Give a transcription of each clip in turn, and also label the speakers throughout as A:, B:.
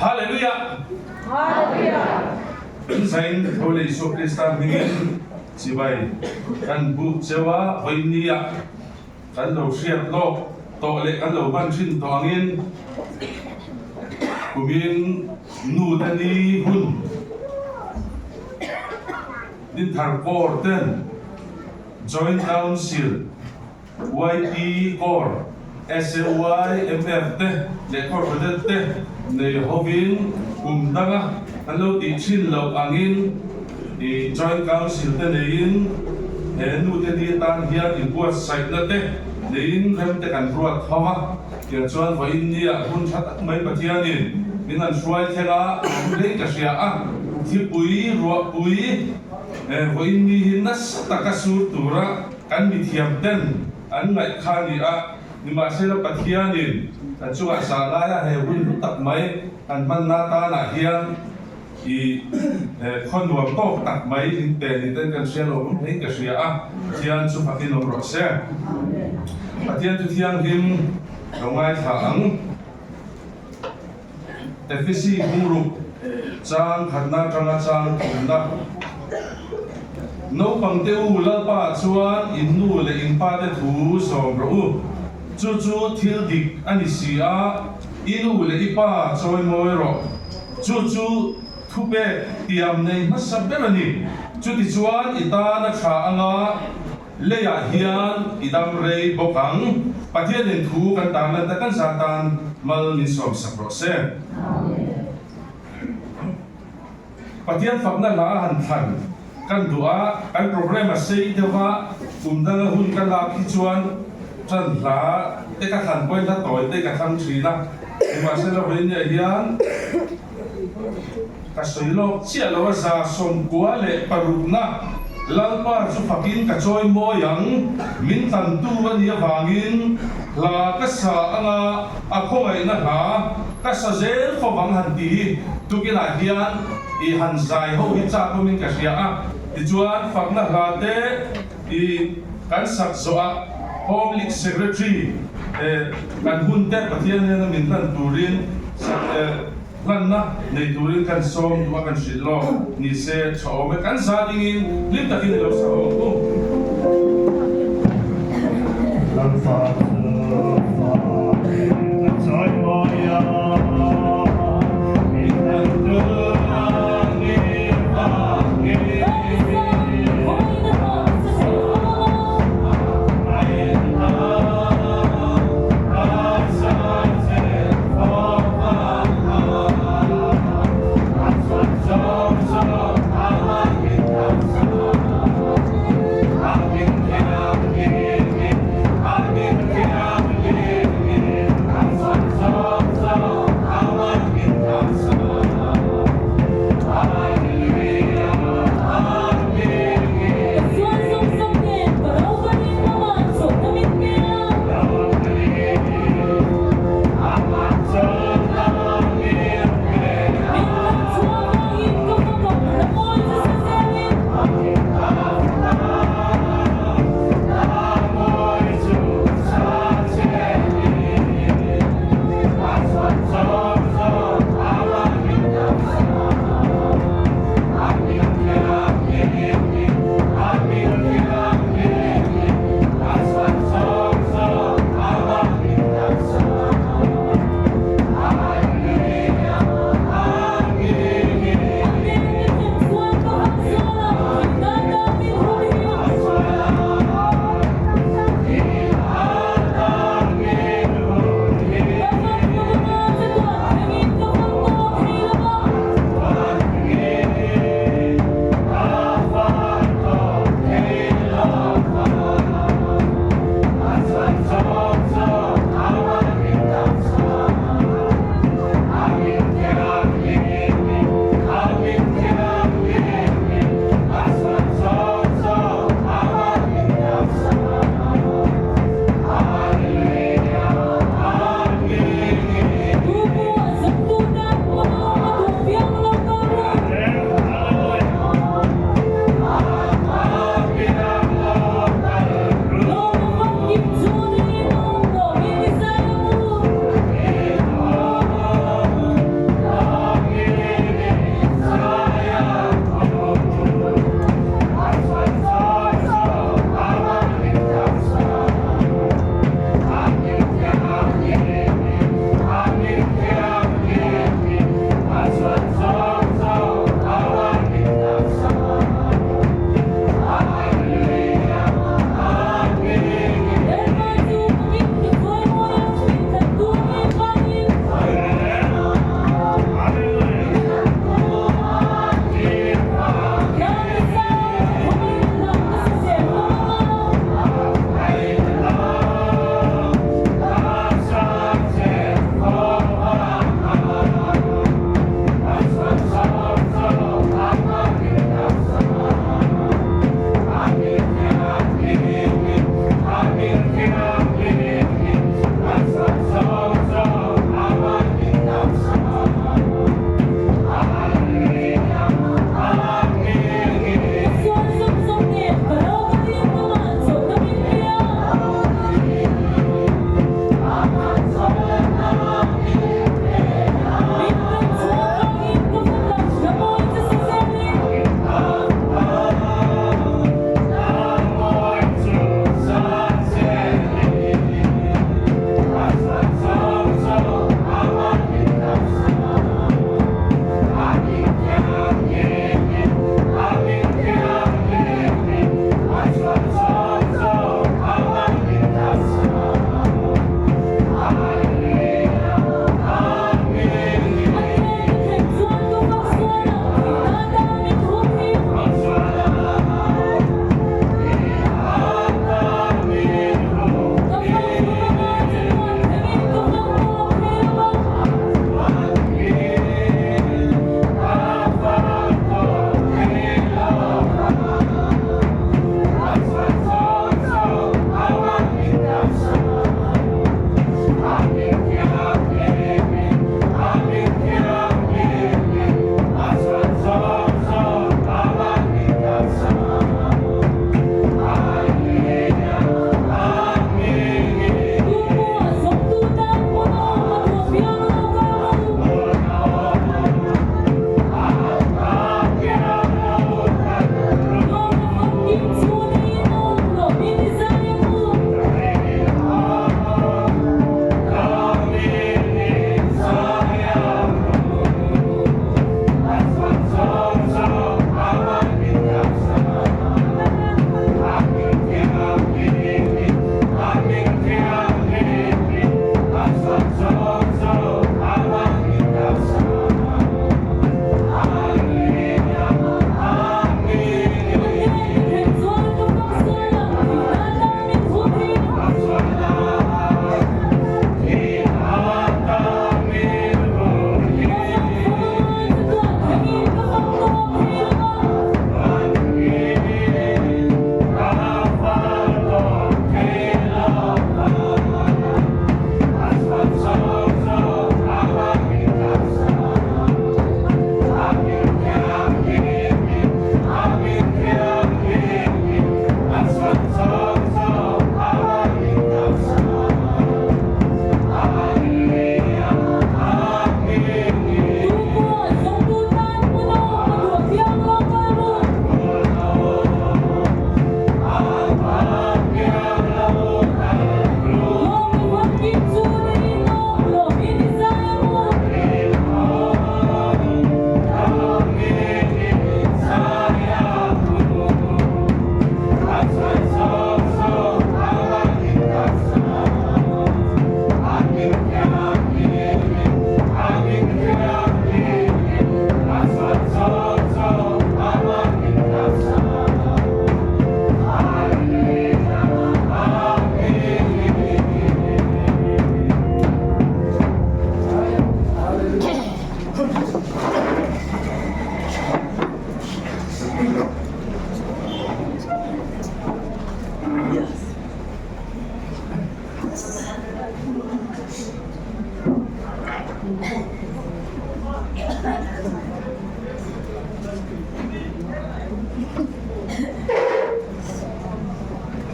A: Hallelujah! Kan zain tho leh Isua Krista hmingin chibai kan buk cheu a, vawinia kan lo hriat lawk tawh leh kan lo hman thin tawh angin kumin nu te ni hun Dinthar Corps ten Joint Council YP Corps, SAY, MF te leh Corps Cadet te nei hovin kum danga an lo tih thin loh angin i Joint Council te neiin he nu te ni atan hian inbuatsaihna te neiin rem te kan ruat ho a. Tiang chuan vawiin nia hun tha tak mai Pathianin min han hruai thleng a, awm hlei ka hria a, thipui, ruahpui, vawiin ni hi nasa taka sur tura Kan mithiam ten an ngaih kha a ni a, nimahsela Pathianin kan chungah zah laia he hun hlu tak mai kan hmanna tanah hian i khaw nuam tawk tak mai in pe ni ten kan hria lo awm hlein ka hria a, Pathian chu fakin awm rawh se. Pathian chu thianghlim lo ngaithla ang. Efesi bungruk chang khatna atanga chang thumna. Naupang te u, Lalpa chuan in nu leh in pa te thu zawm rawh u. Chu chu thil dik a ni si a, i nu leh i pa chawi mawi rawh. Chu chu thupek tiam nei hmasa ber a ni. Chutichuan i tan a tha anga Leiah hian i dam rei bawk ang. Pathianin thu kan tan lan tak kan zah tan mal min sawmsak rawh se. Pathian fakna hla a han thlan kan duh a, kan program a sei deuh a, kum danga hun ka lak hi chuan tan hla te ka thlan pawhin hla tawi te ka thlang thin a, nimahsela vawinia hian Ka sawi lawk chiah lo a 96 Lalpa chu fakin ka chawi mawi ang, min tlantu a nih avangin hla ka sa anga a khawngaihna hla ka sa zel fo vang han ti hi tukinah hian i han zai ho hi chak awmin ka hria a. Tichuan fakna hla te i kan sak zawh a Home League Secretary kan hun te Pathian nena min hlan turin sak Hlanna nei turin kan sawm duh a kan hrilh lawk ni se tha awm e. Kan za dingin hlim takin i lo sa awm u.
B: Lalpa chu fakin a chawi mawi a, min hlantu a ni vangin.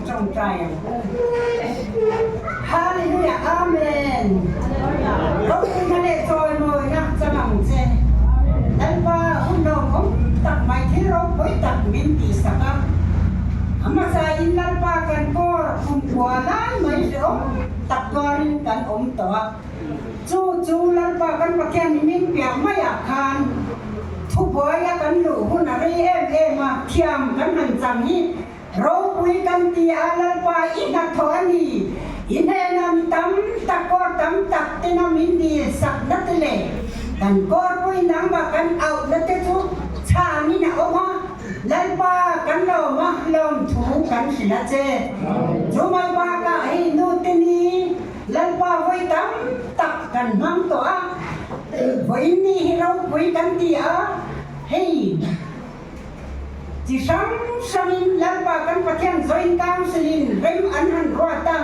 C: Tawngtai ang u. Hallelujah Amen. Ropuina leh chawimawina chang ang che. Lalpa hun lawmawm tak mai thil ropui tak min tihsak a. A hmasa in Lalpa kan kawr kumkhua lai mai hrehawm tak tuarin kan awm tawh a. Chu chu Lalpa kan Pathian ni min piah maiah khan thubuaia kan luh hun a rei em em a, thiam kan han chang hi ropui kan ti a, Lalpa i hnathawh a ni, i hnenah mi tam tak kawr tam tak tena min dil sakna te leh kan kawrpui nangmah kan auhna te chu chhanin a awm a, Lalpa kan lawm a, lawmthu kan hrilh a che. Chu mai bakah hei nute ni Lalpa vawi tam tak kan hmang tawh a, vawiin ni hi ropui kan ti a, hei chi hrang hrangin Lalpa kan Pathian Joint Council-in rem an han ruat a,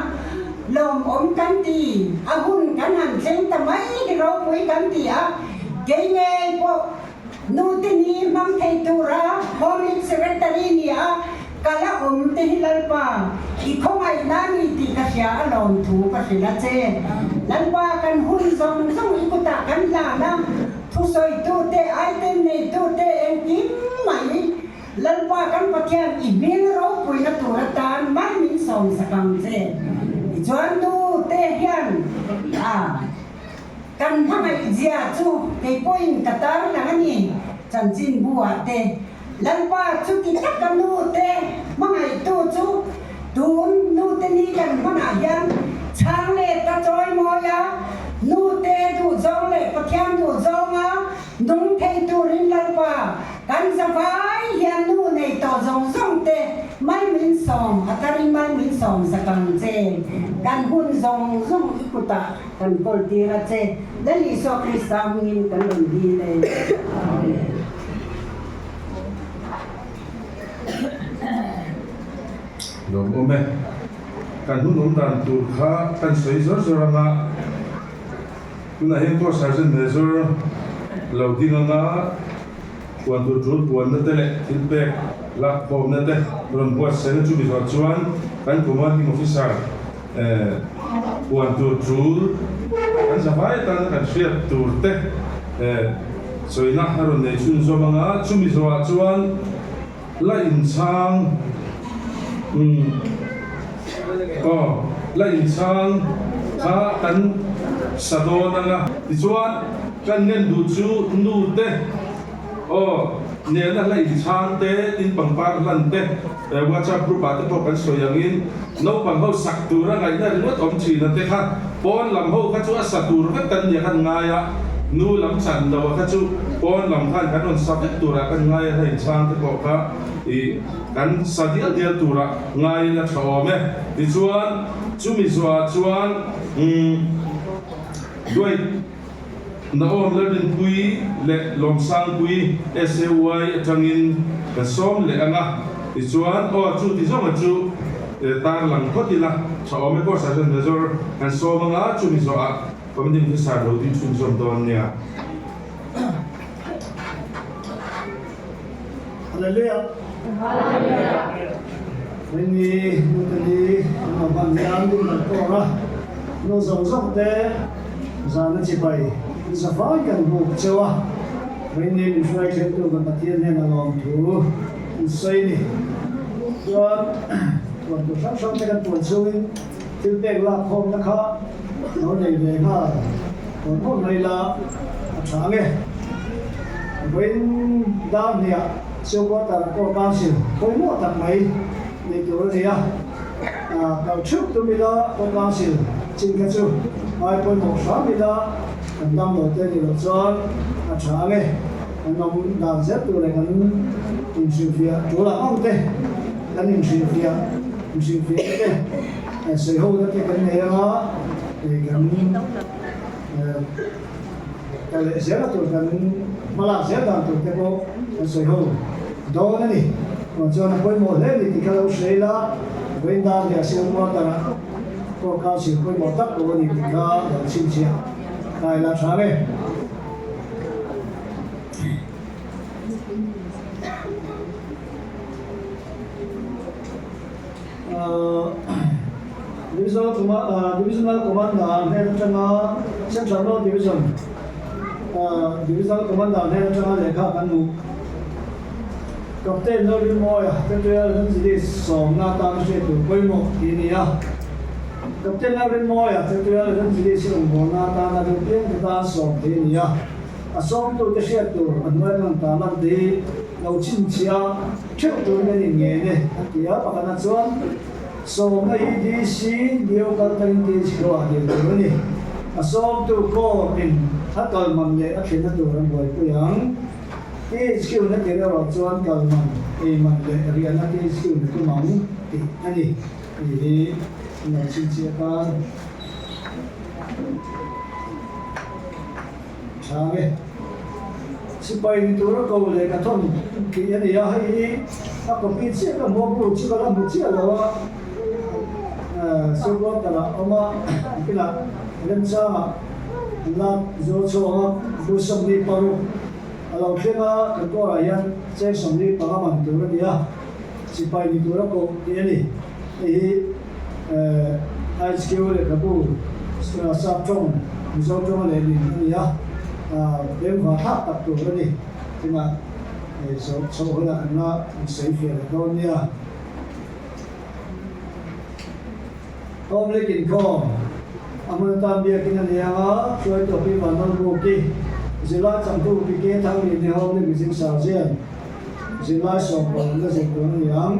C: lawmawm kan ti, a hun kan han thleng ta mai hi ropui kan ti a, kei ngei pawh Nu te ni hmang thei tura Home Secretary ni a ka la awm te hi Lalpa i khawngaihna a ni tih ka hria a lawm thu ka hrilh a che. Lalpa kan hun zawng zawng i kutah kan hlan a, thusawitu te, item neitu te engkim mai Lalpa kan Pathian i hming ropuina tur atan mal min sawmsak ang che. Tichuan nu te hian a. Kan hmangaih zia chu kei pawhin ka tar lang a ni, chanchin bu ah te. Lalpa chuti taka nu te hmangaihtu chu tun nu te ni kan hmanah hian chhang leh ta chawi mawi a, nu te duhzawng leh Pathian duhzawnga nung thei turin Lalpa kan zavai hian nu nei tawh zawng zawng te Mai min sawm a tarin mai min sawm sak ang che, kan hun zawng zawng i kutah kan kawl tir a che, Lal Isua Krista hmingin kan rawn dil e. Amen.
A: Lawm awm e. Kan hun awm dan tur kha kan sawi zawr zawr anga tunah hian Corps Sergeant Major lo ding anga Puan tur tul puanna te leh thil pek lak khawmna te rawn buatsaih na chumi zawh chuan kan Commanding Officer puan tur tul kan zavai atana kan hriat tur te sawina a rawn nei chhunzawm anga chumi zawhah chuan la inchhang aw la inchhang kha kan sa dawn anga tichuan kan ngen duh chu nu te aw nena la inchhang te tin pangpar hlan te whatsapp group ah te pawh kan sawi angin naupang ho sak tura ngaihna ringawt awm thin a te kha pawn lam ho kha chu a sa tur vek kan nia kan ngai a nu lam chan lo a kha chu pawn lam khan kan rawn sa vek turah kan ngai a la inchhang te pawh kha ih Kan sa dial dial tura ngaiin a tha awm e. Tichuan, chumi zuah chuan umm Dwight Naom Lalrinpuii leh Lawmsangpuii SAY atangin kan sawm leh ang a. Tichuan, aw chu ti zawnga chu tarlang phawt ila tha awm e. Corps Sergeant Major kan sawm ang a, chumi zawhah Commanding Officer lo ding chhunzawm dawn nia.
B: Hallelujah. Hallelujah. Rini nutani an awm hian min kan kawr a, nu zawng zawng te zana chibai zafai kan buk cheu a, Rini min hruai thlengtu kan Pathian hian a lawm thu an sawi ni. Chuan tuan tur hrang hrang te kan puan chungin thil pek lak khawmna kha lo nei ve nghal tawn mawlh mai la a tha ang e. Vawiin dar hniah Sio Quarter Corps Council pawimawh tak mai nei tur a ni a, kal theuh tum ila Corps Council chin kha chu ngai pawimawh hram ila kan dam lo te ni loh chuan a tha ang e. Kan awm dan zel tur leh kan inhrilhfiah tul ang ang te kan inhrilhfiah inhrilhfiah te sawi ho na te kan nei anga kan kal leh zel a tur kan hmalak zel dan tur te pawh kan sawi ho dawn a ni. Chuan chuan a pawimawh hle a ni tih kha lo hre ila, vawiin dar leh a siam quarter ah pawh council pawimawh tak lo a ni tih kha lo chhinchhiah. Kai la tha nge. Divisional Commander hnen atanga Central North Division Divisional Commander hnen atanga lehkha kan hmuh. Captain Lalrinmawia Territorial Evangelist sawmna atana hriat tur pawimawh tih a ni a. Captain Lalrinmawia Territorial Evangelist hi rawngbawlna atana deuh piang te tan sawm theih a ni a. A sawmtute hriat tur a hnuai hman ta lan te hi lo chhinchhiah theuh turin an inngen e a ti a. Pakhatna chuan sawmna hi DC Neo kaltangin THQ ah dil tur a ni. A sawmtu court in a kal man leh a thlenna tur an buaipui ang. THQ na tir erawh chuan kal man, ei man leh riahna THQ na tum ang tih a ni tih hi an lo chhinchhiah tan tha nge. Sipai ni tura ko leh ka thawn tih a ni a, hei hi a copy chiah ka hmu a, bu chu ka la hmu chiah lo a, Silwater ah awm a, inah remchangah an la zo chhuak a, bu 26 a lo thleng a, kan kawrah hian cheng 25 man tur a ni a, sipai ni tura koh tih a ni. Hei hi HQ lehkhabu sap tawng Mizo tawnga lehlin a ni a, bengva thlak tak tur a ni. Tunah chhoh hunah kan la insawi fiah leh dawn nia. Public inkhawm a hmun atan biakin a ni ang a, hruaitu Pi Vanlalbuki, zirlai changtu Pi Ke Thangli te ho leh mizing Sergeant zirlai sawmpawlna zir tur a ni ang.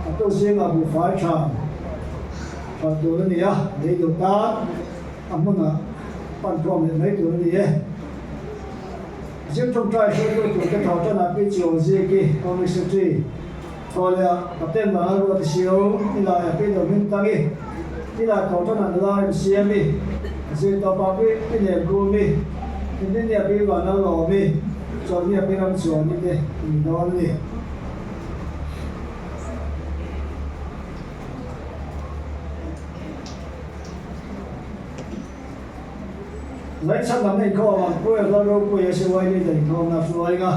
B: A tu zingah buhfai tha hralh tur a ni a, lei duh tan a hmunah pan khawm leh mai tur a ni e. Zir tawngtai hruaitu turte tho tanah Pi Chiawziki, Public Secretary, Thawleh Captain Vanga ruat i sio, i lai a pi lo hming tang i, i lai tho tan an la rem siam i, zir tawp ah pi pi nem kum i, Inrinni a pi van al lawm i, chawlhni a pi ram chuan i te in dawn a ni. Zaihchhan lam inkhawm ang Pu Eva Ropui SAY Leader inkhawmna hruainga.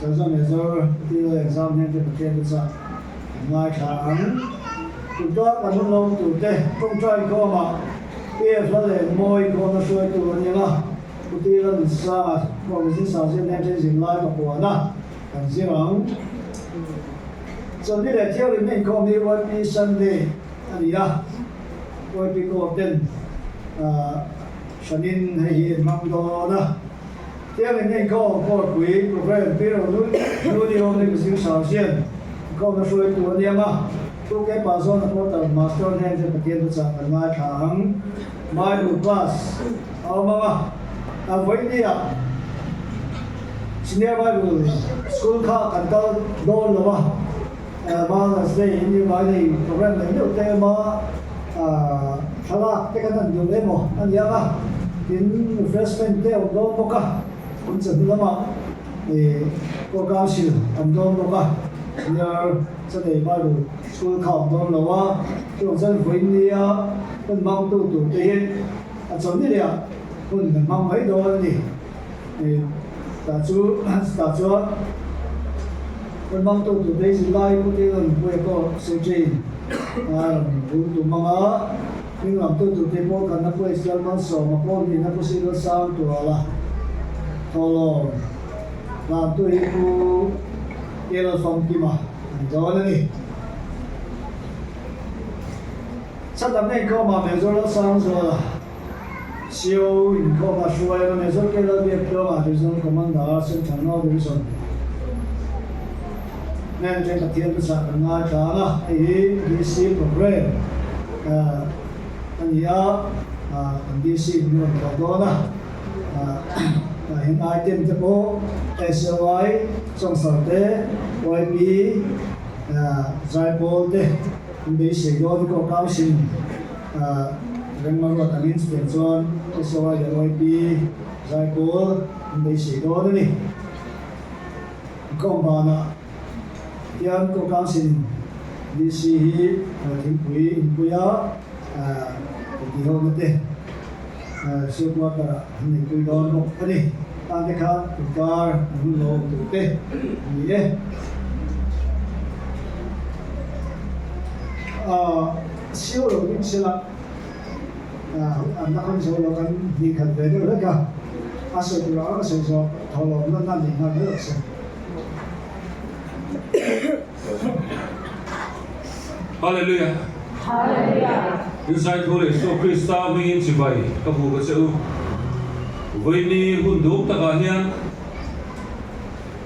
B: Chawlhzawm leh zawr tir exam hian te Pathian te chah an ngaithla ang. Tunkar kan hun lo tur te tawngtai khawmah PF hla leh mawi khawmna hruaitu a ni ang a, Pu Tira Nunsanga pawh mizing sazia nen then zirlai ka puan a, kan zir ang. Chawlhni leh Thianghlimna inkhawm hi YP Sunday a ni a, YP Corps ten hranin hei hi an hmang dawn a. Tiang in inkhawm Kawrpui Program Pi Ro Nuni awm ni mizing Sergeant inkhawmna hruaitu a niang a, Pu Ke Pa Zawn a Quarter Master hnen te Pathian thuchah kan ngaithla ang. Bible class a awm ang a, a vawiini ah Senior Bible School kha kan kal dawn lo a, Mother's Day New Bailey program leh meuh te awm a, thlalak te kan han duh emaw a ni ang a, tin refreshment te awm dawn bawk a, in chawhnu lamah Core Council awm dawn bawk a, Senior Sunday Bible School kha awm dawn lo a, chuvang chuan vawiin nia hun hmangtu tur te hi a chawlhni leh ah hun kan hmang mai dawn a ni. Tah chu tah chuan kan hmangtu tur te hi zirlai pute rawn puia pawh Secretary a rawn bul tum ang a, hming lamtu tur te pawh kan la puai Sial Malsawma pawh nihna Pu Silo Sang Tuala Thawlawm Hlantu hi Pu Kel Famkima an dawn a ni. Chhandamna inkhawmah Major Lalsangzuala. CO inkhawm a hruai a, Major K Lalbiak Tluanga Divisional Commander, Central North Division nen te Pathian thuchah kan ngaithla ang a, hei hi DC programme a ni a, kan DC min rawn tlawh dawn a, tah hian item te pawh SOI, Chawngsar te, YP, Zaipawl te an beisei dawn i Corps Council. Rengma ruat angin chutiang chuan SOI leh YP zaipawl an beisei dawn a ni. Inkhawm banah hian Corps Council in DC hi thingpui inpui a tihhawna te Sio Quarter ah an neipui dawn bawk a ni. Tan te kha inkar an hun lo awm tur te a ni e. Sio lo ding sela an la khawn zo lo kan hnih khat ve deuh hlek a, a sawi tur ang a sawi zawh thawhlawm lanna a nei nghal mai rawh se.
A: Hallelujah. In zaithu leh Isua Krista hmingin chibai ka hmu ka che u. Vawiini hun duhawm takah hian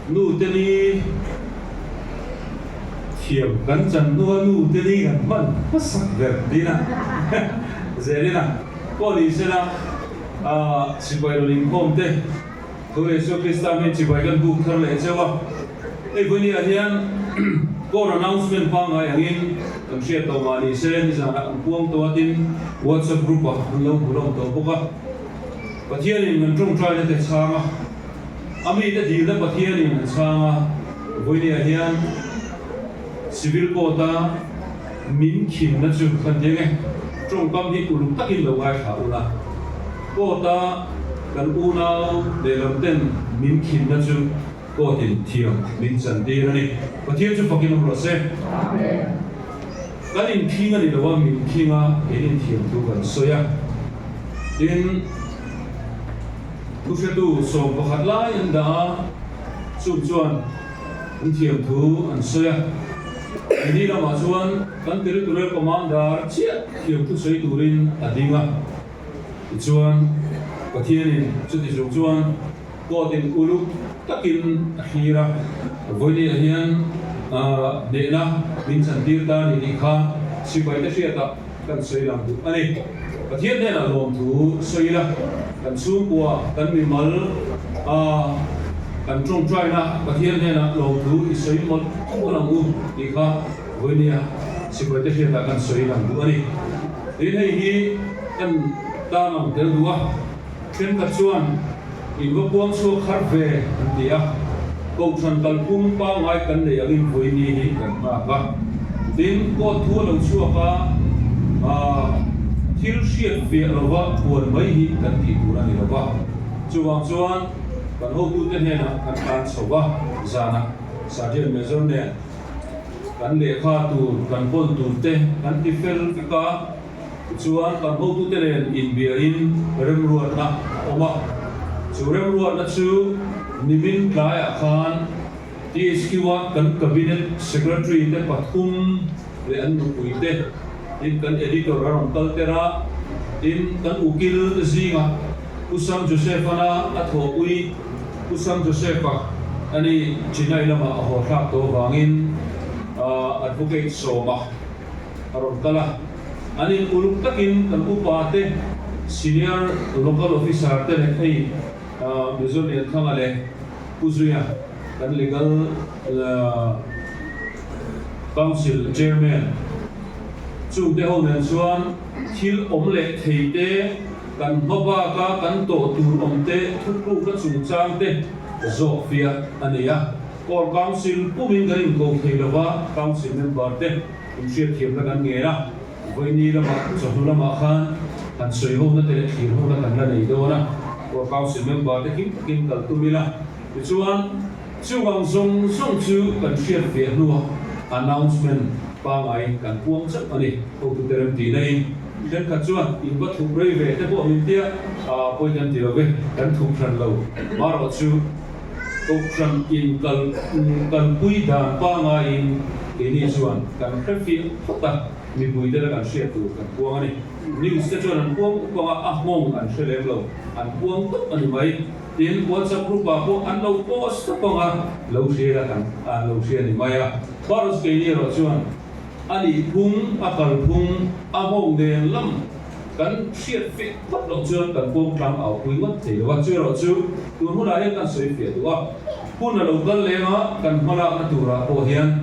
A: nu te ni thiam kan chan hnua nu te ni kan hman hmasak ber tiin a zelin a pawh ni sela sipai rawn inkhawm te Thu leh Isua Krista hming chibai kan buk thar leh cheu a. Hei vawinia hian Court announcement pangngai angin kan hriat tawh mah ni se, nizanah kan puang tawh a tin WhatsApp group ah an lo hmu lawm tawh bawk a. Pathianin kan tawngtaina te chhang a, a mite dilna Pathianin an chhang a, vawinia hian Civil Court a min khinna chu kan ti ange, tawngkam hi uluk takin lo ngaithla ula. Court a kan unau lehlam ten min khinna chu Court in thiam min chan tir a ni. Pathian chu fakin awm rawh se. Kan inkhing a ni lo a, min khing a, keinin thiam thu kan sawi a. Tin, thuhretu 11 lai an dah a, chung chuan an thiam thu an sawi a. Keini lamah chuan kan Territorial Commander chiah thiam thu sawi turin a ding a. Tichuan, Pathianin chuti chung chuan Court-in uluk takin a thlir a, vawinia hian hnehna min chantir ta ni tih kha sipaite hriatah kan sawi lang duh a ni. Pathian hnenah lawmthu sawi ila, kan chhungkua, kan mimal kan tawngtaina Pathian hnenah lawmthu i sawi mawlh mawlh ang u tih kha vawinia sipaite hriatah kan sawi lang duh a ni. Tin, hei hi kan tan ang tel duh a, thenkhat chuan in va puang chhuak har ve an ti a, Kohhran kalphung pangngai kan nei angin vawiini hi kan nghak a. Tin, court thu a lo chhuak a, thil hriat fiah lova puan mai hi kan tih tur a ni lo va. Chuvang chuan kan hotute hnenah kan tan chho va, zanah Sergeant Major nen, Kan lehkha tur, kan hawn tur te kan ti fel vek a, tichuan kan hotute nen inbiain remruatna a awm a. Chu remruatna chu nimin tlaiah khan THQ-a kan Cabinet Secretary te pathum leh an nupui te, tin kan Editor a rawn kal ter a, tin kan ukil te zingah Pu Sam Joseph-ana a thawhpui Pu Sam Joseph-a a ni Chennai lamah a haw thlak tawh avangin Advocate Sawma a rawn kal a. An in uluk takin kan upa te, Senior Local Officer te leh hei Mizo Lianthanga leh Pu Zuia kan Legal Council Chairman chungte ho nen chuan thil awm leh thei te, Kan hma baka kan tawh tur awm te thutlukna chungchang te zawh fiah a nei a. Core Council pumin kan inko thei lova, Council member te inhriatthiamna kan ngen a. Vawiini lamah chawhnu lamah khan han sawi hona te leh thlir hona kan la nei dawn a. Core Council member te him takin kal tum ila. Tichuan, chuvang zawng zawng chu kan hriat fiah hnuah announcement pangaiin kan puang chauh a ni, hotute remtihna in. Thenkhat chuan in va thup rei ve te pawh min tia, a pawi kan ti lo ve, kan thup hran lo. Marawh chu Kohhran in kal kalpui dan pangaiin keini chuan kan hre fiah phawt a, mipui te la kan hriat tur kan puang a ni. News te chuan an puang up ang a, a nghawng an hre lem lo, an puang tawp a ni mai. Tin, WhatsApp group ah pawh an lo post tawp ang a, lo hria la kan lo hria a ni mai a. Marawh chu keini erawh chuan A nih phung, a kal phung, a nghawng nen lam kan hriat feh phawt loh chuan kan pawm tlang au pui ngawt thei lo a. Chu erawh chu tun hunah hian kan sawi fiah duh a. Hun a lo kal leng a, kan hmalakna turah pawh hian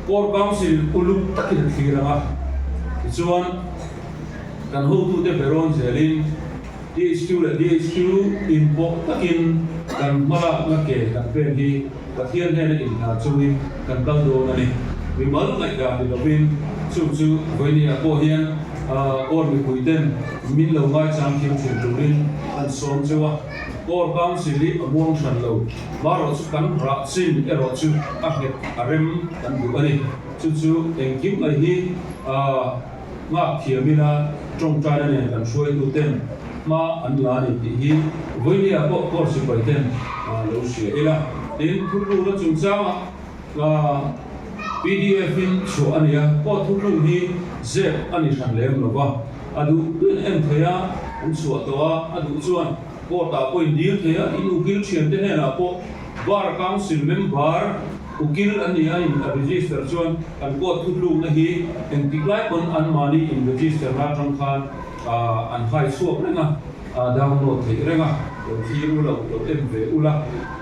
A: Core Council uluk takin a thlir ang a. Tichuan, kan hotute berawn zelin DHQ leh DHQ inpawh takin kan hmalakna ke kan pen hi Pathian hnena inhnar chungin kan kal dawn a ni. Mimal ngaihdan ni lovin chung chu vawinia pawh hian Corps mipui ten min lo ngaichang thiam thin turin an sawm cheu a. Corps Council hi a muang hran lo, marawh chu kan rah chin erawh chu a nghet a rem kan duh a ni. Chu chu engkim mai hi nghak thiam ila tawngtaina nen kan hruaitu ten hma an la a ni tih hi vawinia pawh Corps sipai ten lo hria ila. Tin, thuthlukna chungchangah Pdf in chhuah a ni a, pawh thuthluk hi zep a ni hran lem lo va, a duh duhin en thei a, an chhuah tawh a, a duh chuan court ah pawh in dil thei a, in ukil thian te hnenah pawh Bar Council member ukil an ni a in a register chuan kan court thuthlukna hi engtik lai pawn anmahni in register na atang khan an hai chhuak reng a. A download theih reng a, lo thlir u lo, lo en ve u la,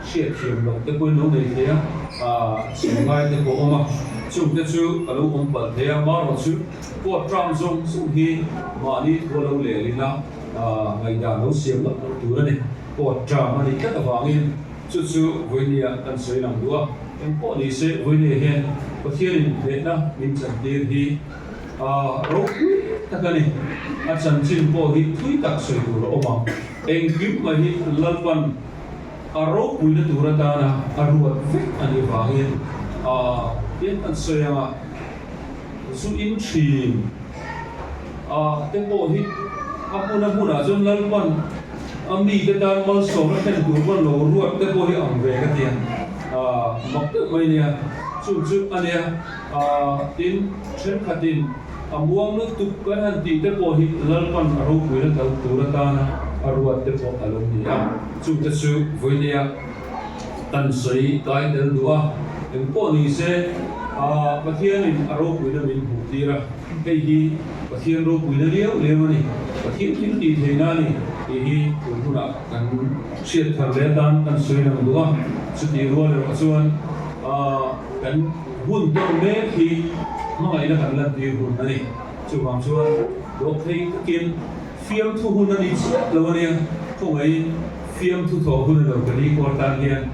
A: hriatthiam loh te pawhin lo nei thei a, chhim ngai te pawh awm a, chung te chu ka lo awm palh thei a, marawh chu court term zawng zawng hi mahni thu a lo lelin a, ngaihdan lo siam loh loh tur a ni, court term a nih tlat avangin chu chu vawinia kan sawi lang duh a, engpawh ni se vawinia hian Pathianin hnehna min chantir hi. A ropui tak a ni. A chanchin pawh hi thui tak sawi tur a awm ang. Engkim mai hi Lalpan a ropuina tur atana a ruat vek a nih vangin a tiang kan sawi ang a, zu in thin a te pawh hi a hmun a hmunah chuan Lalpan a mite tan malsawmna thlen tur pawn lo ruat te pawh hi ang ve ka ti a, mak deuh mai nia. Chu chu a nia. Tin, thenkhatin a muang lutuk kan han tih te pawh hi Lalpan a ropuina tal tur atana a ruat te pawh a lo ni a. Chute chu vawinia kan sawi kai tel duh a, eng pawh ni se Pathianin a ropuina min hmuh tir a, hei hi Pathian ropuina liau liau a ni, Pathian thil tih theihna a ni tih hi tun hunah kan hriat thar leh atan kan sawi lang duh a. Chutih rual erawh chuan kan Hun tawn mek hi hmangaihna kan lantir hun a ni. Chuvang chuan dawhthei takin fiamthu hun a ni chiah lo a nia, khawngaihin fiamthu thawh hun a lo ka ni kuar tan hian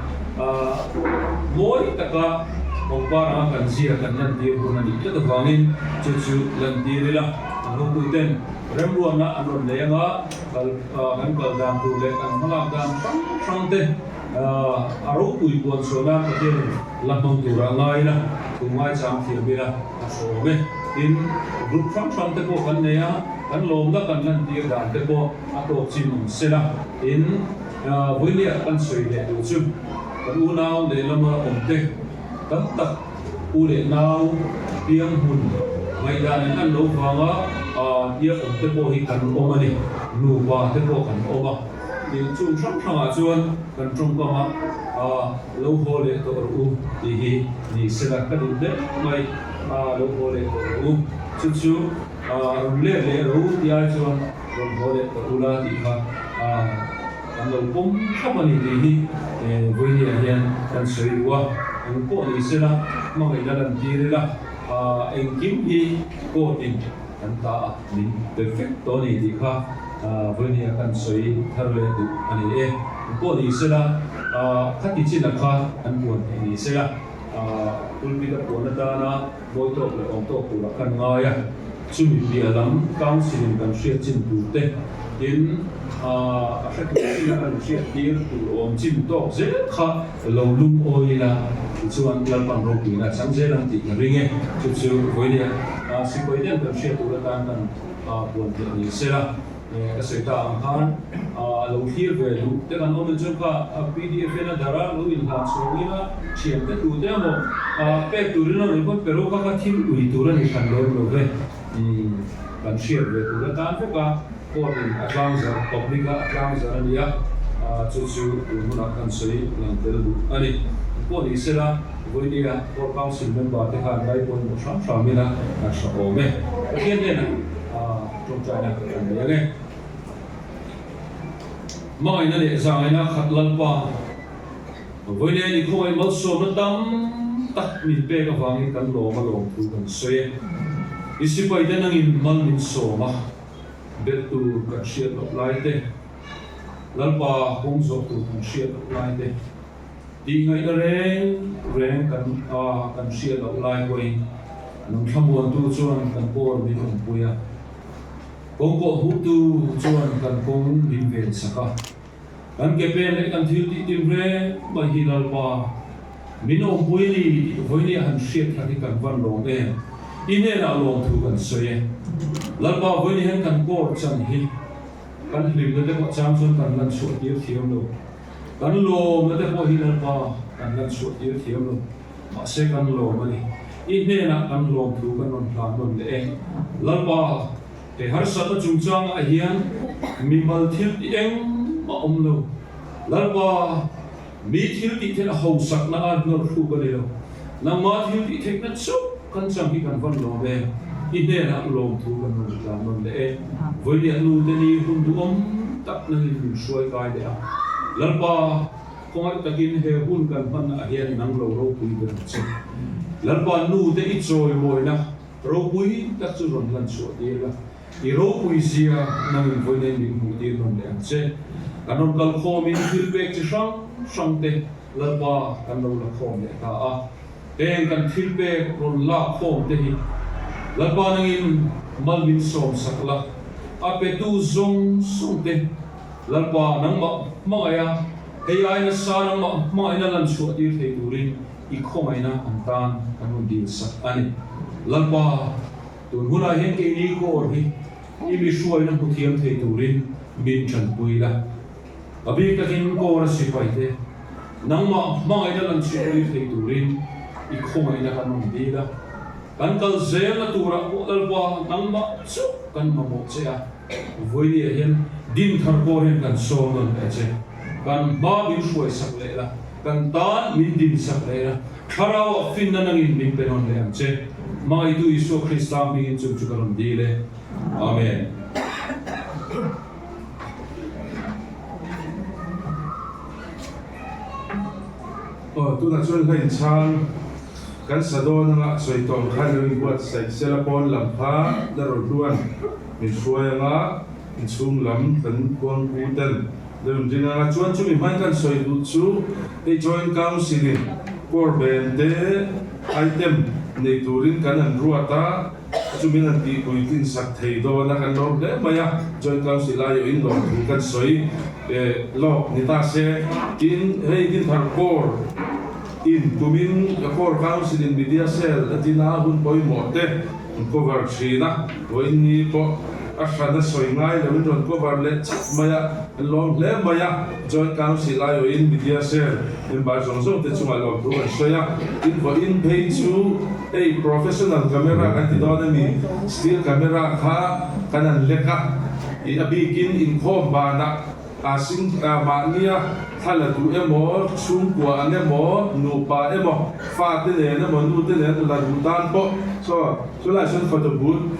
A: mawi taka pangpar anga kan zia kan lantir hun a nih tlat avangin chu chu lantir ila an hotuten remruatna an rawn nei anga kan kal dan tur leh kan hmalak dan hrang hrang te A ropui puan chhuah nan Pathianin la hmang tura a ngai ila, thu ngaichang thiam ila a hrawm e. Tin, group hrang hrang te pawh kan nei a, kan lawmna kan lantir dan te pawh a tawk chin awm se la. Tin, vawinia kan sawi leh duh chu kan unau lehlama awm te tam tak u leh nau piang hmun ngaihdan in an lo vanga tia awm te pawh hi kan awm a ni, nupa te pawh kan awm a. Tin, chung hrang hrangah chuan kan tawngkama lo haw leh tawh rawh u tih hi ni sela ka duh hle mai a, lo haw leh tawh rawh u. Chu chu rawn let leh rawh u tih ai chuan rawn haw leh tawh ula tih kha kan lo pawm thlap a ni tih hi vawinia hian kan sawi duh a. Eng pawh ni sela hmangaihna lantir ila engkim hi court-in Kan ta a, min pe vek tawh a ni tih kha vawinia kan sawi thar leh duh a ni e. Eng pawh ni sela, khati chinah kha an puan theih ni sela, pulpit a puan atana mawi tawk leh awm tawk turah kan ngai a, chumi piah lam council in kan hriat chin tur te, tin a hre tur chin a kan hriat tir tur awm chin tawk zel kha lo lungawi ila tichuan Lalpan ropuina a chang zel ang tih ka ring e. Chu chu vawinia sipai den kan hriat tur atan kan puan theih ni sela ka sawi ta ang khan lo thlir ve duh te kan awm chuan kha pdf hian a dar a lo inhlan chhawng ila thian te tu te emaw pek turin a rawn pawn pero kha kha thil ui tur a ni hran lem lo ve kan hriat ve tur atan vek a. Court in a tlangzarh, public a a tlangzarh a ni a, chu chu tun hunah kan sawi lang tel duh a ni. Pawh ni sela, vawinia Court Council member te khan ngai pawimawh hram hram ila a tha awm e. Pathian hnenah tawngtaina kan nei ang e. Hmangaihna leh zangaihna khat Lalpa, vawinia ni khawngaih malsawmna tam tak min pek avangin kan lawm a lawm thu kan sawi e. I sipaite nangin mal min sawm a. Belh tur kan hriat loh lai te, Lalpa kawng zawh tur kan hriat loh lai te, tih ngaihna reng reng kan kan hriat loh lai pawhin nung thlamuantu chuan kan pawl min awmpui a. Kawng kawh hmuhtu chuan kan kawng min ven sak a. Kan ke pen leh kan thil tih tinreng mai hi Lalpa min awmpui a ni tih vawinia han hriat khat hi kan van lawm em? I hnenah lawmthu kan sawi e. Lalpa vawinia hian kan kawr chan hi kan hlimna te pawh chang chuan kan lan chhuah tir thiam lo. Kan lawmna te pawh hi Lalpa kan lan chhuah tir thiam lo. Mahse kan lawm a ni. I hnenah kan lawmthu kan rawn hlan nawn leh e. Lalpa, he harsatna chungchangah hian mimal thil tih engmah awm lo. Lalpa, mi thil tih theihna hausakna a hnawr hruk a ni lo. Nangma thil tih theihna chauh kan chang hi kan van lawm e. I hnenah lawmthu kan rawn hlan nawn leh e. Vawinia nute ni hun duhawm tak nangin min hruai kai leh a. Lalpa, Khawngaih takin he hun kan hmanah hian nang lo ropui ber ang che. Lalpa nu te i chawimawina ropui tak chu rawn lan chhuah tir la, i ropui zia nangin vawiin min hmuh tir nawn leh ang che. Kan rawn kal khawmin thil pek chi hrang hrang te Lalpa kan lo la khawm leh ta a, heng kan thil pek rawn lak khawm te hi Lalpa nangin mal min sawm sak la, a petu zawng zawng te Lalpa, nangmah hmangaih a, hei ai nasa nangmah hmangaihna lan chhuah tir thei turin i khawngaihna an tan kan rawn dil sak a ni. Lalpa, tun hunah hian keini kawr hi i mi hruaina hmu thiam thei turin min tanpui la. A bik takin kawr a sipai te, nangmah hmangaihna lan chhuah tir thei turin i khawngaihna kan rawn dil a. Kan kal zelna turah pawh Lalpa, nangmah chauh kan mamawh che a. Vawinia hian din thar pawh hian kan sawm nawn leh che. Kan hma min hruai sak leh la, kan tan min din sak leh la, Thlarauah finna nangin min pe nawn leh ang che. Hmangaitu Isua Krista hmingin chung chu ka rawn dil e. Amen. Aw, tunah chuan hla inchhang kan sa dawn anga sawi tawh ang khan lo inbuatsaih sela pawn lam kha la rawn hluan. Min hruai anga inchhung lam kan kuangpu ten lo inring anga chuan chumi hmain kan sawi duh chu hei Joint Council in core ben te item nei turin kan han ruat a, chumin han tihpui tinsak thei dawn a kan lawm hle mai a, Joint Council aiawh in lawm thu kan sawi lawk ni ta se. Tin, hei Dinthar core in kumin core council in media cell a tin a hun pawimawh te An cover thin a, vawiin ni pawh a hran a sawi ngai loin rawn cover leh chak mai a, an lawm hle mai a, Joint Council aiawhin media cell member zawng zawng te chungah lawmthu kan sawi a, tin vawiin phei chu hei professional camera kan ti dawn a ni, still camera kha kan han lek a, ih a bikin inkhawm banah A sing mahnia thla la duh emaw, chhungkua an emaw, nupa emaw, fate nen emaw, nute nen emaw la duh tan pawh saw chulaiah sawn photo booth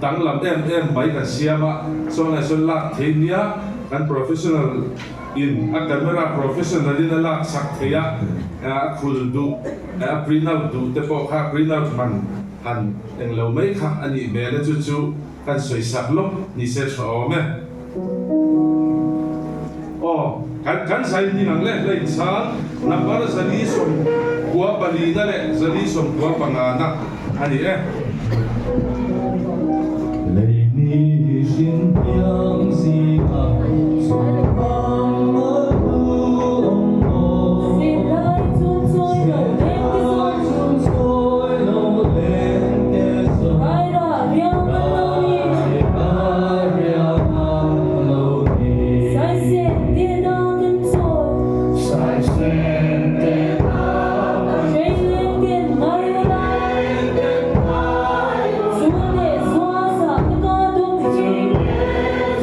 A: danglam em em mai kan siam a, saw lai sawn lak thei nia kan professional in a camera professional in a lak chak thei a, a khul duh a print out duh te pawh kha print out man han englo mai kha a nih hmel e chu chu. Kan sawi sak lawk ni se tha awm e. Aw, kan kan zai ding ang le hlain chang number 494 leh 495 na a ni e.
D: Lei ni hrin piang zingah chawlhang a hlu awm maw?
E: Silai chun chawi lo leng te zawng.
D: Silai chun chawi lo leng te zawng.
E: Raira riang an lo ni.
D: Raira riang an lo ni.
E: Saisen te na kan chawi.
D: Saisen te na kan chawi.
E: Hreileng ten ngai lo la.
D: Hreileng ten ngai lo la.
E: Chun leh zua sa te ka dum hi.
D: Chun leh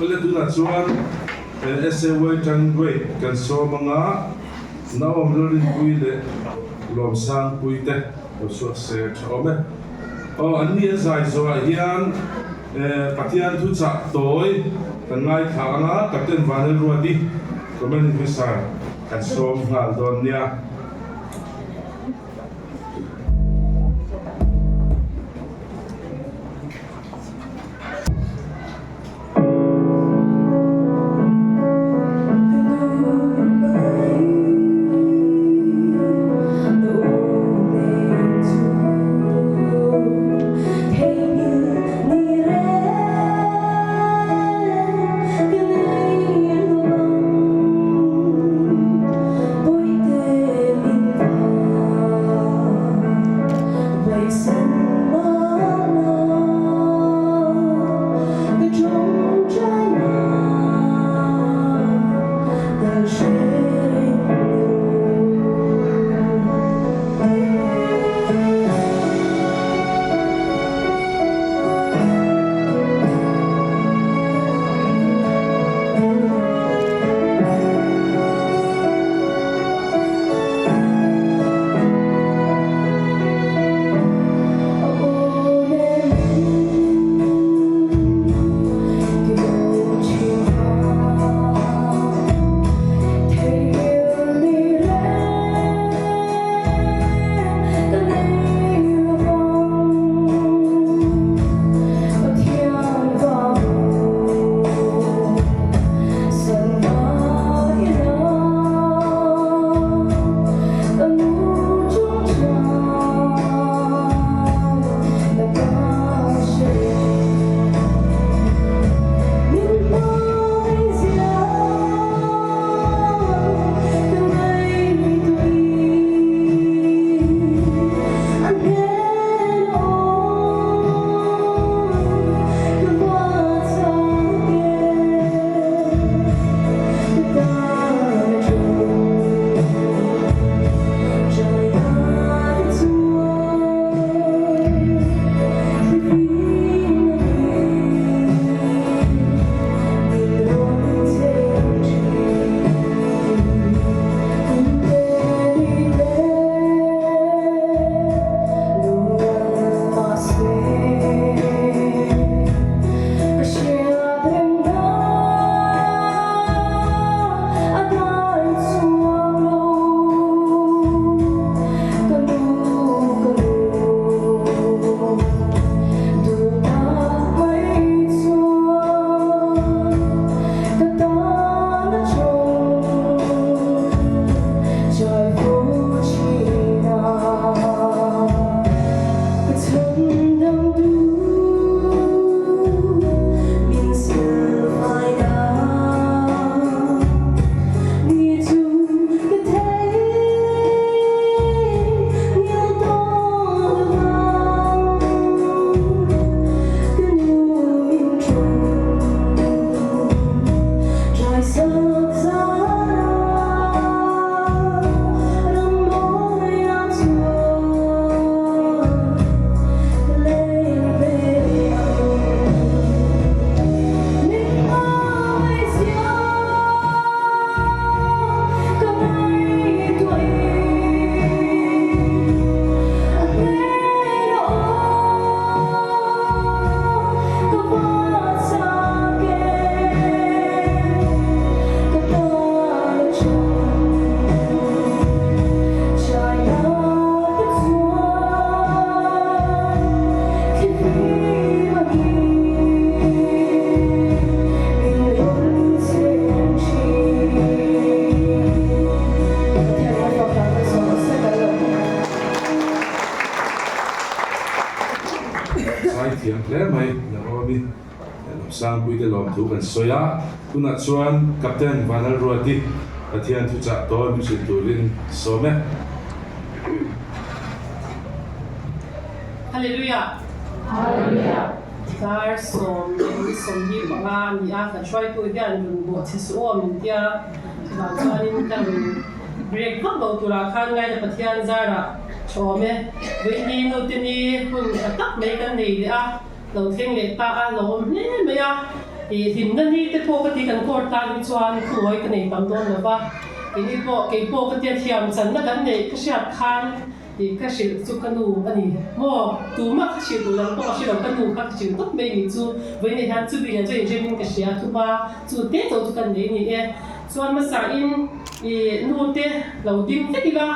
A: Awle tunah chuan SAY Tangrade kan sawm anga Naom Lalrinpuii leh Lawmsangpuii te lo chhuak se tha awm e. Aw an ni an zai zawhah hian Pathian thuchah tawi kan ngaithla anga Captain Vanelruati Comment hmasa kan sawm nghal dawn nia. Zaithiam hle mai Naomi Lawmsangpuite lawmthu kan sawi a, tunah chuan Captain Vanlalruati Pathian thuchah tawi min hrilh turin sawm e.
F: Hallelujah! Hallelujah! Dar 25 a ni a, kan hruaitu hian rawn bawh che suh aw min tia, chuvang chuanin ka rawn break vak lo turah khan ngaina Pathian zarah tha awm e. Vawiini nute ni hun tha tak mai kan nei leh a, lo thleng leh ta a, lo awm hle mai a. I hlimna ni te pawh ka ti kan court tan hi chuan thuawi ka nei tam dawn lo va, keini pawh kei pawh ka tia thiam channa kan neih ka hriat khan i ka hrilh chu ka nu a ni maw? Tumah ka hrilh duh lo pawh ka hre lo, ka nu kha ka hrilh tawp mai ni chu vawiin hian chumi nen chuan inrem in ka hria thupa chu te chauh chu kan nei a ni e. Chuan hmasa in i nu te lo ding vek ila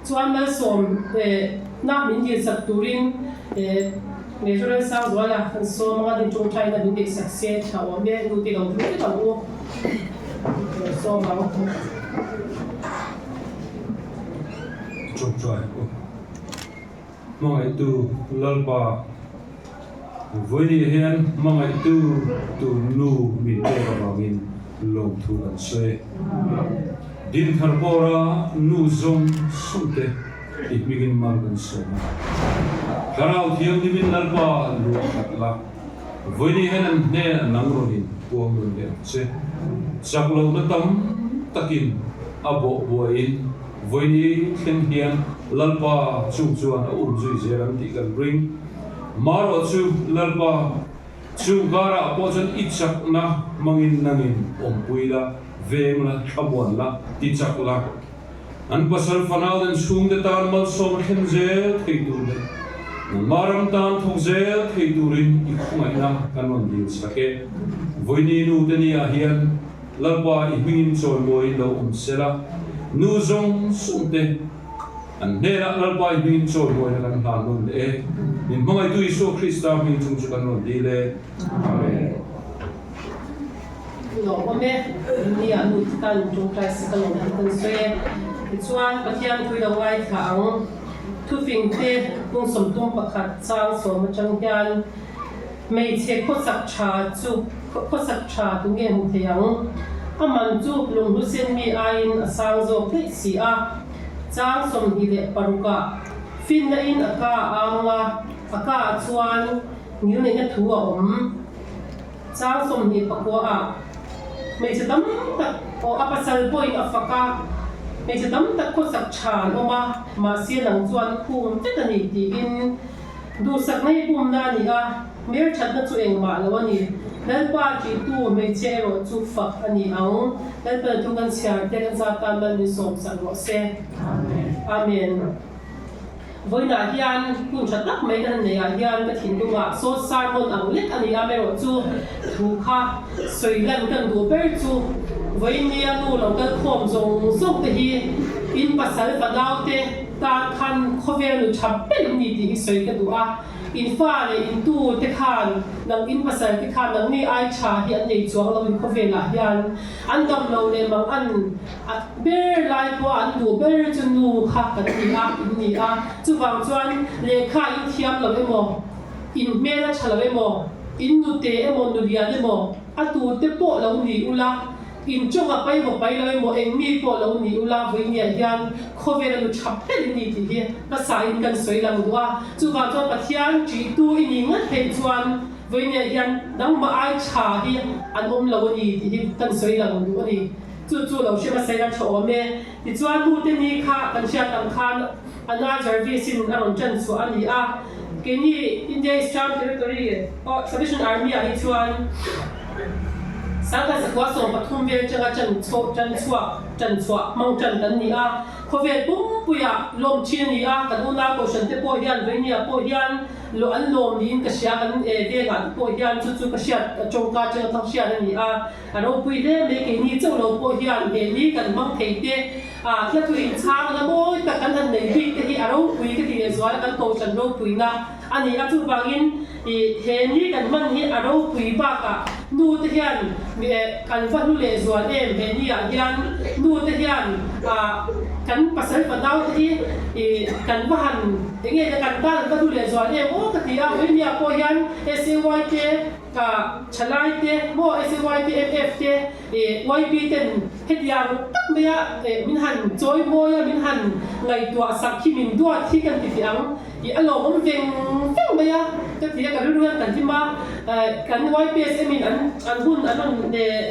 F: Chuan malsawm na min dilsak turin Major Lalsangzuala kan sawm anga din tawngtaina min neihsak se tha awm e, nu te lo ding vek ang u. Lo sawm ang.
A: Tawngtai u. Hmangaihtu Lalpa, vawiin hian hmangaihtu tur nu min pek avangin lawmthu kan sawi. Dinthar pawra nu zawng zawng te i hmingin mal kan sawm a. Thlarau Thianghlimin Lalpa luah khat la, vawiin hian an hnen a nang rawnin puang nawn leh ang che. Chak lohna tam takin a bawh buaiin vawiin thleng hian Lalpa chung chuan a um zui zel ang tih kan ring. Marawh chu Lalpa chung karah pawh chuan i chakna hmangin nangin awmpui la. Veng la, thlamuan la, ti chak la. An pasal fanau den chhungte tan malsawm a thlen zel thei tur leh nangmah ram tan thawk zel thei turin i khawngaihna kan rawn dil chak e. Vawiini nu te ni ah hian Lalpa i hmingin chawimawiin lo awm se la, nu zawng zawng te an hnenah Lalpa i hmingin chawimawina kan hlan nawn leh e. Min hmangaihtu Isua Krista hming chung chu kan rawn dil e. Amen.
F: Lawm awm e, India nu te tan tawngtai sak a lawm tih kan sawi e. Tichuan Pathian pui lo ngaithla ang. Thufing te kung 11 chang sawm atang hian hmeichhe khawsak tha chu khawsak tha tu nge hmu thei ang? A man chu lunghlu sen mi aiin a sang zawk daih si a. Chang 26 ah finna in a ka a ang a, a ka ah chuan ngilneihna thu a awm. Chang 29 ah hmeichhe tam tak aw a pasal pawhin a fak a, hmeichhe tam tak khawsak tha an awm a, mahse nang chuan khum vek a ni tiin duhsakna hi pumna a ni a, hmelthatna chu engmah lo a ni. Lalpa tihtu hmeichhia erawh chu fak a ni ang. Lalpa thu kan chhiar te kan zat tan mal min sawmsak rawh se. Amen. Vawiinah hian hun tha tak mai kan han neihah hian ka thinlungah sawt sermon ang lek a ni a, amaherawh chu thu kha sawi lan kan duh ber chu vawiin nia nu lo kal khawm zawng zawng te hi in pasal fanau te tan khan khawvel nu tha ber in ni tih hi sawi ka duh a, in fa leh in tu te khan nang in pasal te khan nangni ai tha hi an nei chuang lo in khawvelah hian an dam lo leh mang an A ber lai pawh an duh ber chu nu kha kan ni a, in ni a. Chuvang chuan lehkha in thiam lo emaw, in hmel a tha lo emaw, in nute emaw, nu lian emaw, a tute pawh lo ni ula, in chawng a pai maw pai lo emaw, eng mi pawh lo ni ula, vawinia hian khawvel a nu tha ber in ni tih hi hmasa in kan sawi lang duh a. Chuvang chuan Pathian ṭihtu i nih ngat phei chuan vawinia hian nangmah ai tha hi an awm lo a ni tih hi kan sawi lang duh a ni. Chu chu lo hre hmasa ila tha awm e. Tichuan nute ni kha kan hriat ang khan Anna Jarvis in a rawn tan chhuah a ni a. Keini India Eastern Territory aw Salvation Army ah hi chuan Sangha zakua 13 vel atanga tan chhuah tan chhuak tan chhuah hmang tan kan ni a. Khawvel pumpuiah lawm thin a ni a. Kan unau kohhran te pawh hian Vainia pawh hian Lo an lawm niin ka hria kan vengah te pawh hian chu chu ka hriat tawngka atanga ka hriat a ni a. A ropui hle mai keini chauh lo pawh hian he ni kan hmang thei te a hla thu inchhang la mawi tak kan han nei bik te hi a ropui ka ti leh zual a kan kohhran ropuina a ni a chuvangin ih he ni kan hman hi a ropui bakah nu te hian kan va hlu leh zual em he ni ah hian nu te hian ah kan pasal fanau te hi ih kan va han eng nge kan tan an va hlu leh zual em aw ka ti a vawinia pawh hian SAY te Ka thalai te maw SAY te MF te YB ten hetiang tak maia min han chawi mawi a min han ngaihtuah sak hi min duat hi kan ti teh ang i a lawmawm veng veng mai a ka ti a ka rilru hian kan hlim a kan YPSM in an an hun an rawn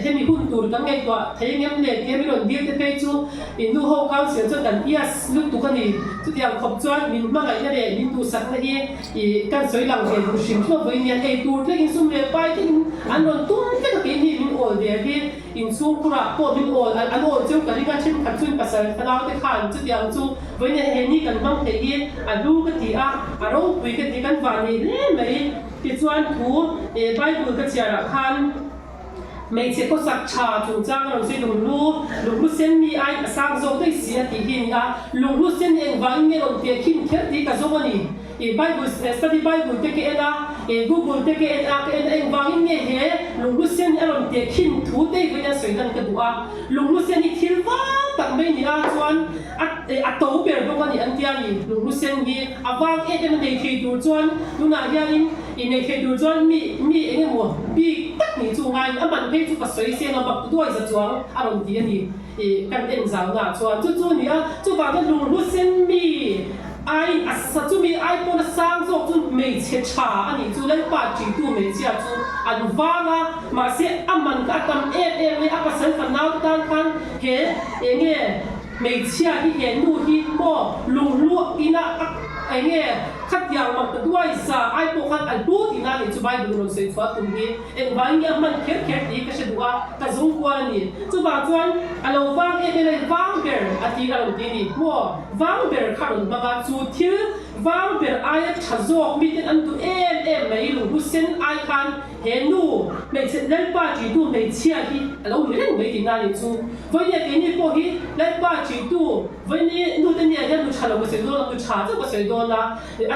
F: hemi hun tur kan ngaihtuah thei ngem le tia min rawn dil te phei chu i nu ho council chuan kan yes lutuk a ni chutiang khawp chuan min hmangaihna leh min duhsakna hi I kan sawi lang ve duh hrim hrim a vawiin hian ei tur thlengin sum leh pai thlengin an rawn tum vek a keini. awl der hi inchhungkhurah pawh min awl an awl cheu ka ring a, thenkhat chu in pasal thlarau te khan chutiang chu vawiin he ni kan hmang theih hi a hlu ka ti a, a ropui ka ti kan vah nei hle mai. Tichuan thu Bible ka chhiarah khan hmeichhe khawsak tha chungchang a rawn sawi lunghlu, lunghlu sen mi aiin a sang zawk daih si a tih hi a ni a, lunghlu sen engvangin nge rawn piah khin kher tih ka zawng a ni. I Bible study Bible te ka en a, i Google te ka en a, ka en a engvangin nge he lunghlu sen hi a rawn piah khin thu te hi vawiin a sawi hlan ka duh a, lunghlu sen hi thil vang tak mai ni a chuan a a to ber bawk a ni an tia ni, lunghlu sen hi a vang em em a nei thei tur chuan tunah hianin i nei thei tur chuan mi mi eng emaw bik tak nih chu ngaiin a man phei chu ka sawi seng a bak duai za chuang a rawn ti a ni. I kan en zaunaah chuan chu chu a ni a, chuvang chuan lunghlu sen mi ai a sa chumi ai pawn a sang zawk chu hmeichhe tha a nih chu Lalpa ṭihtu hmeichhia chu an vang a, mahse a man kha a tam em em mai a pasal fanau te tan khan he eng nge hmeichhia hi he nu hi maw lunghlu ina a eng nge khatiang mak ta duai za ai pawh khan a hlu tihna a nih chu Bible in rawn sawi chhuah tum hi. Engvangin nge a hman kher kher tih ka hre duh a, ka zung kual a ni. Chuvang chuan a lo vang em em a ni, vang ber a ti a rawn ti a ni. Maw, vang ber kha rawn hmang a, chu thil vang ber aia tha zawk miten an duh em em mai lunghlu sen ai khan he nu hmeichhe Lalpa ṭihtu hmeichhia hi a lo ni reng mai tihna a nih chu. Vawinia keini pawh hi Lalpa ṭihtu vawinia nute nia hian nu ṭha lo ka sawi dawn a, nu ṭha chauh ka sawi dawn a.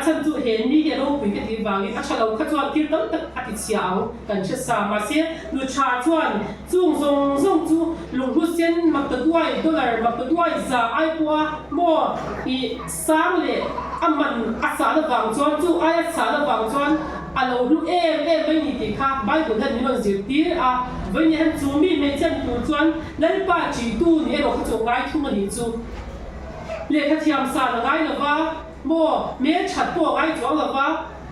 F: A chhan chu he ni hi a ropui ka tih vangin a tha lo kha chuan thil tam tak a ti chhia ang kan hre sa. Mahse, nu tha chuan chung zawng zawng chu lunghlu sen maktaduai dollar maktaduai za ai pawha maw i sang leh a man a sahna vang chuan chu aia sahna vang chuan a lo hlu em em mai ni tih kha Bible hian min rawn zirtir a. Vawiin hian chu mi hmeichhiat tur chuan Lalpa ṭihtu ni erawh kha chu ngai thung a nih chu. Lehkha thiam san a ngai lova. Maw, hmel that pawh a ngai chuang lo va,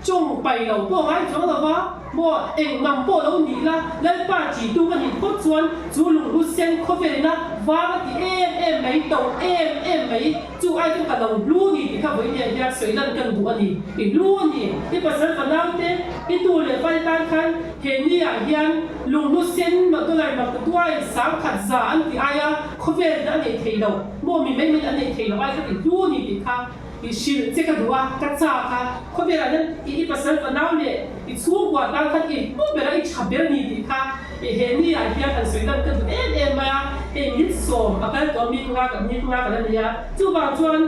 F: chawng pai lo pawh a ngai chuang lo va, maw, eng ngam pawh lo nih la, Lalpa ṭihtu ka nih phawt chuan chu lunghlu sen khawvelina vang a ti em em mai, to em em mai, chu ai chuan ka lo hlu ni tih kha vawiin ah hian sawi lan kan duh a ni. I hlu a ni, i pasal fanaute, i nu leh pa te tan khan he ni ah hian lunghlu sen dollar maktuai 10,100 an ti aia khawvelna a neih theih loh. Maw mi mai mai an neih theih loh ai kha ti hlu a ni tih kha i hrilh che ka duh a, ka chak a, khawvelah hian i i pasal fanau leh i chhungkua tan khan i hlu ber a, i tha ber a ni tih kha i he ni ah hian han sawi dan ka duh em em mai a, hei min sawm a kal tawh mi nga mi nga kan a ni a, chuvang chuan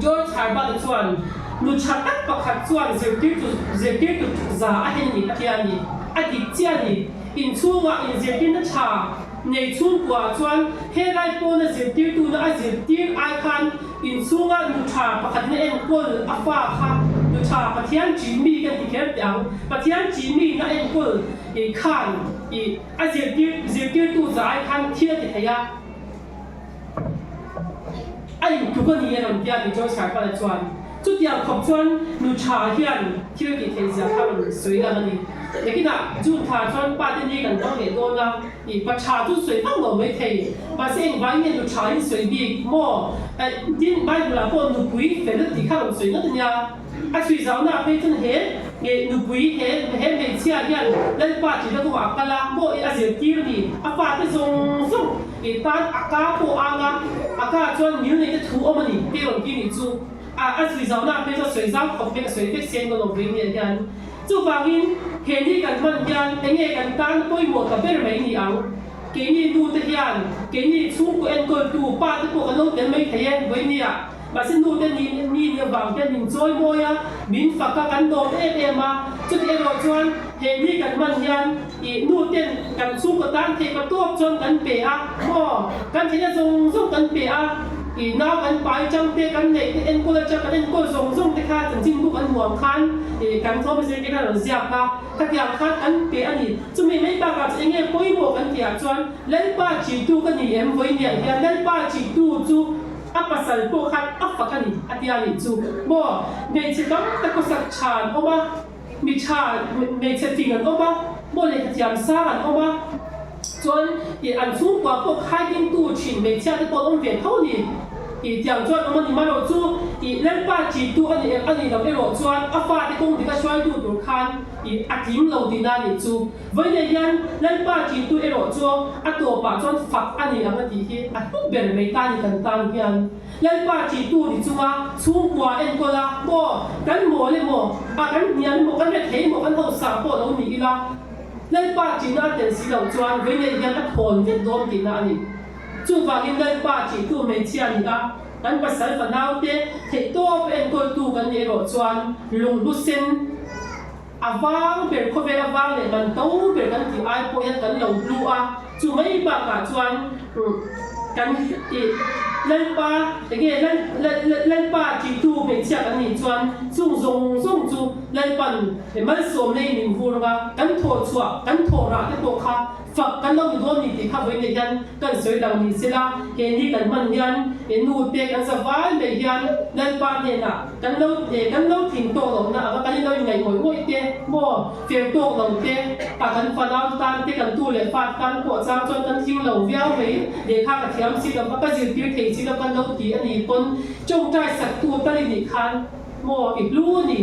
F: George Herbert-a chuan nu tha tak pakhat chuan zirtirtu zirtirtu za a hen ni a tia a ni, a dik chiah a ni, inchhungah inzirtirna tha Nei chhungkua chuan helai pawna zirtirtuna a zirtir ai khan inchhunga nu tha pakhatina enkawl a fa kha nu tha Pathian ṭih mi kan ti kher teh ang. Pathian ṭih mi na enkawl i khan i a zirtir zirtirtu za ai khan thil a ti thei a, a intluk a ni a rawn ti a ni George Harpala chuan. Chutiang khawp chuan nu tha hian thil tih theih zia kha rawn sawi lang a ni. Nakinah June thla chuan pa te ni kan hmang leh dawn a. I pa tha chu sawi vak lo mai thei. Mahse engvangin nge nu tha in sawi bik maw? Tin, Bible ah pawh nupui fel tih kha rawn sawi ngawt a nia. A chhui zauhna ah phei chuan he nge nupui he he hmeichhia hian Lalpa tihna kawngah a kal a, maw i a zirtir ni? A fate zawng zawng i tan a ka pawh a ang a, a ka ah chuan mil neite thu awm a ni tih rawn ti nih chu. A a chhui zauhna ah phei chuan sawi zau khawp mai ka sawi vek sia in ka lo vei nia hian. Chuvangin, he ni kan hman hian enge kan tan pawimawh ta ber mai ni ang? Keini nu te hian, keini chhungkaw enkawltu pa te pawh kan lo tel mai thei e, vawinia. Mahse nu te ni ni ni avang hian min chawi mawi a, min fak a, kan dawm em em a. Chuti erawh chuan he ni kan hman hian ih nu ten kan chhungkaw tan theih pa tawp chuan kan pe a, maw? Kan theihna zawng zawng kan pe a. I nau kan pai chang te kan neih te enkawl atang kan enkawl zawng zawng te kha chanchin buk an hmuam khan ih kan thawm zir te khan rawn ziak a, khatiang khan an pe a ni. Chumi mai bakah chu enge pawimawh kan tih ah chuan Lalpa ṭihtu ka ni em vawinia hian Lalpa ṭihtu chu a pasal pawh khan a fak a ni a tia nih chu maw hmeichhe tam tak khawsak ṭha an awm a, mi ṭha hmeichhe fing an awm a, maw lehkha thiam sang an awm a. Chuan ih an chhungkua pawh khai dingtu thin hmeichhia te pawh an awm ve tho ni. I tiang chuan awm a ni marawh chu i Lalpa ṭihtu a ni a nih loh erawh chuan a fate kawng dika hruaitu tur khan i a tling lo tihna a nih chu. Vawiinah hian Lalpa ṭihtu erawh chu a tawpah chuan fak a ni ang a tih hi a hlu ber mai ta ni kan tan hian. Lalpa ṭihtu ni chunga chhungkua enkawl a maw kan mawl emaw a kan hniam emaw kan rethei emaw kan hausa pawh lo ni ila Lalpa ṭihna a tel si loh chuan vawiinah hian a thawn vek dawn tihna a ni. Chuvangin Lalpa ṭihtu hmeichhia ni a, kan pasal fanaute theihtawp enkawltu kan nih erawh chuan lunghlu sen a vang ber, khawvel a vang leh man to ber kan tih ai pawh hian kan lo hlu a, chu mai bakah chuan kan ih Lalpa enge Lalpa ṭihtu hmeichhia kan nih chuan chung zawng zawng chu Lalpan malsawmna in min vur anga kan thawhchhuah kan thawhrah te pawh kha Fak kan lo ni dawn ni tih kha vawiin hian kan sawi lang ni sela, he ni kan hman hian he nu te kan za vai mai hian Lalpa hnenah kan lo kan lo tling tawk lohna anga kan inlo inngaih ngawih ngawih te maw fel tawk lo te a kan fanau tan te kan tu leh fa tan pawh chang chuan kan tling lo viau mai lehkha ka thiam si lova ka zirtir thei si lo kan lo ti a ni pawn tawngtai saktu tal i nih khan maw i hlu a ni.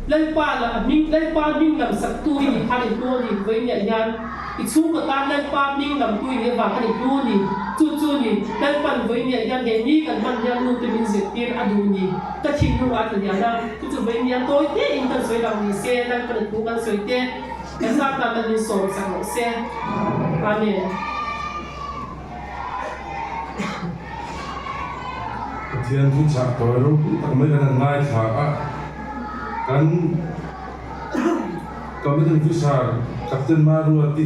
F: Lalpa lah a hming Lalpa hming lam saktu i nih khan i hlu a ni. Vawiinah hian i chhungkaw tan Lalpa hming lamtu i nih avang khan i hlu a ni. Chu chu ni Lalpan vawiinah hian he ni kan hman hian nute min zirtir a duh ni. Ka thinlung ah tla lian a, chu chu vawiinah tawi te in kan sawi lang ni se, Lalpan a thu kan sawi te kan zat tan tan min sawm sak rawh se. Amen.
A: Pathian thu chah tawi ropui tak mai kan han ngaithla a, kan Committee Officer Captain Maruati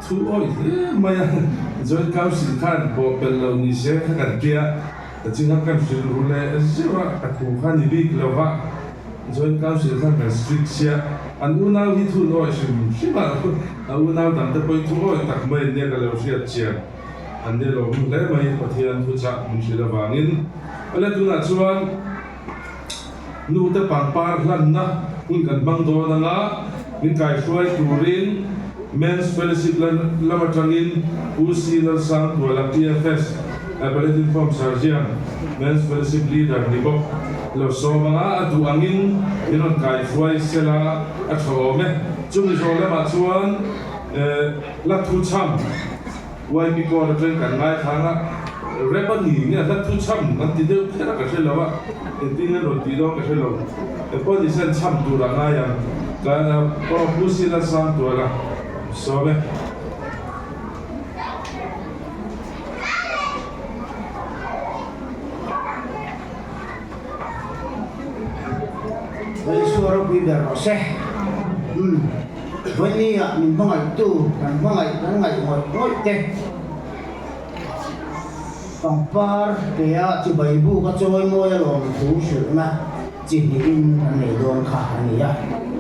A: thu awih hle mai a, Joint Council khan pawh pelh lo ni se kha kan tia, ta chingah kan hrilh ru leh zeuh a, ka thu kha ni bik lo va. Joint Council khan kan strict sia, an unau hi thun awih hrim hrim a, a unau dang te pawhin thu awih tak mai an nia ka lo hriat chian an nia lo hmu hle mai Pathian thuchah min hrilh avangin. Awle tunah chuan nu te pangpar hlanna hun kan hmang dawn anga min kaihruai turin Men's Fellowship lam atangin Pu C Lalsangtuala PFS Appalachian Form Sergeant, Men's Fellowship Leader ni bawk lo sawm anga a duh angin min rawn kai hruai sela a tha awm e. Chumi zawh lamah chuan hla thu chham YP Corps atangin kan ngaithlang a, rap a ni nge hla thu chham an ti deuh kher a ka hre lo a, engtin an rawn tih dawn ka hre lo. Engpawh ni se an chham turah ngai ang ka aw Pu Sila Sangtuala sawm e.
G: Isua ropui ber rawh se. Umm Vawinia min hmangaihtu kan hmangaih kan ngaih ngawih ngawih te pangpar tea chibai buk a chawi mawi alawm thu hrilhna chi hnihin kan nei dawn kha a ni a.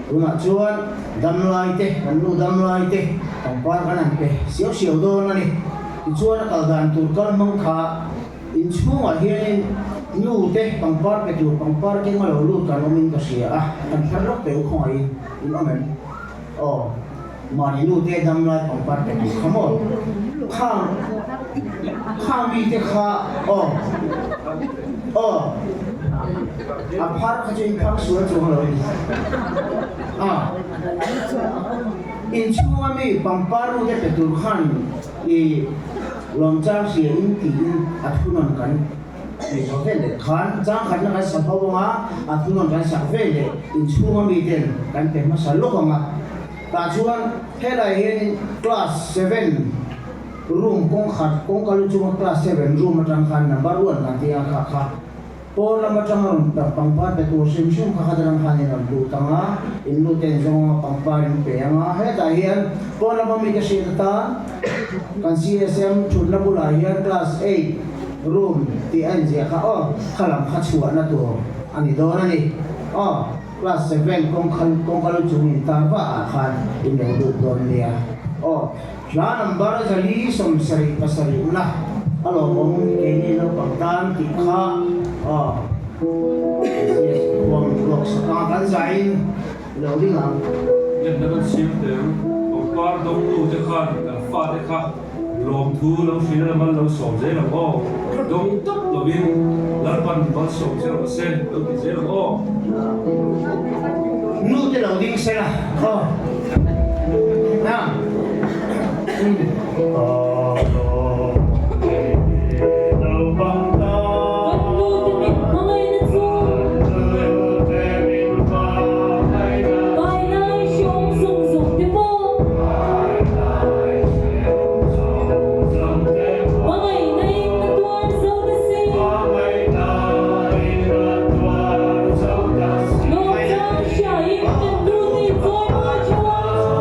G: Tunah chuan damlai te, kan nu damlai te pangpar kan han pe siau siau dawn a ni. Tichuan a kal dan tur kal hmang kha inchhungah hianin nu te pangpar pe tur pangpar keng a lo lut kan awmin ka hria a, kan thar lawk teh u khawngaihin in awm em? Aw. Mahni nu te damlai pangpar pe tur kha maw? Khang khang mi te kha aw aw a phar kha chu in phar sual chuang lo ni a inchhunga mi pangpar nu te pe tur khan i lawmchang hria in tiin a thunawn kan Hei zo vel leh khan changkhatna kan sak ho anga a thunawn kan sak vel leh inchhunga miten kan pe hmasa lawk anga tah chuan helai hianin class seven room kawngkhat kawngka lu chunga class seven room atang khan number one kan tih ang kha kha pawn lam atanga rawn pangpar pe tur hrim hrim kha khat atang khan in rawn lut anga in lut en zawng anga pangpar in pe anga hetah hian pawn lama mite hriat atan kan CSM thutna bulah hian class eight Room tih a inziah kha aw, kha lam kha chhuahna tur a ni dawn a ni. Aw, class seven kawngkhal kawngka lu chung intar vah ah khan in lo lut dawn nia. Aw, hla number 477 na a lawmawm keini naupang tan tih kha aw, khuam ruak sakanga kan zain lo ding ang.
D: Ngenna kan siam teh ang, pangpar dawngnu te khan kan fate kha.
A: Lawmthu lo hrilh a mal lo sawm zel ang aw. Dawng tawp lovin Lalpan mal sawm che rawh se lo ti zel ang aw.
G: Nu te lo ding se la aw. Na.
E: Kan nu te min hmangaihna chu Pai lai hriawm zawng zawng te pawh Hmangaihna in a tuar zo ta si Lawmchang hria in kan nu te chawimawi theuh a.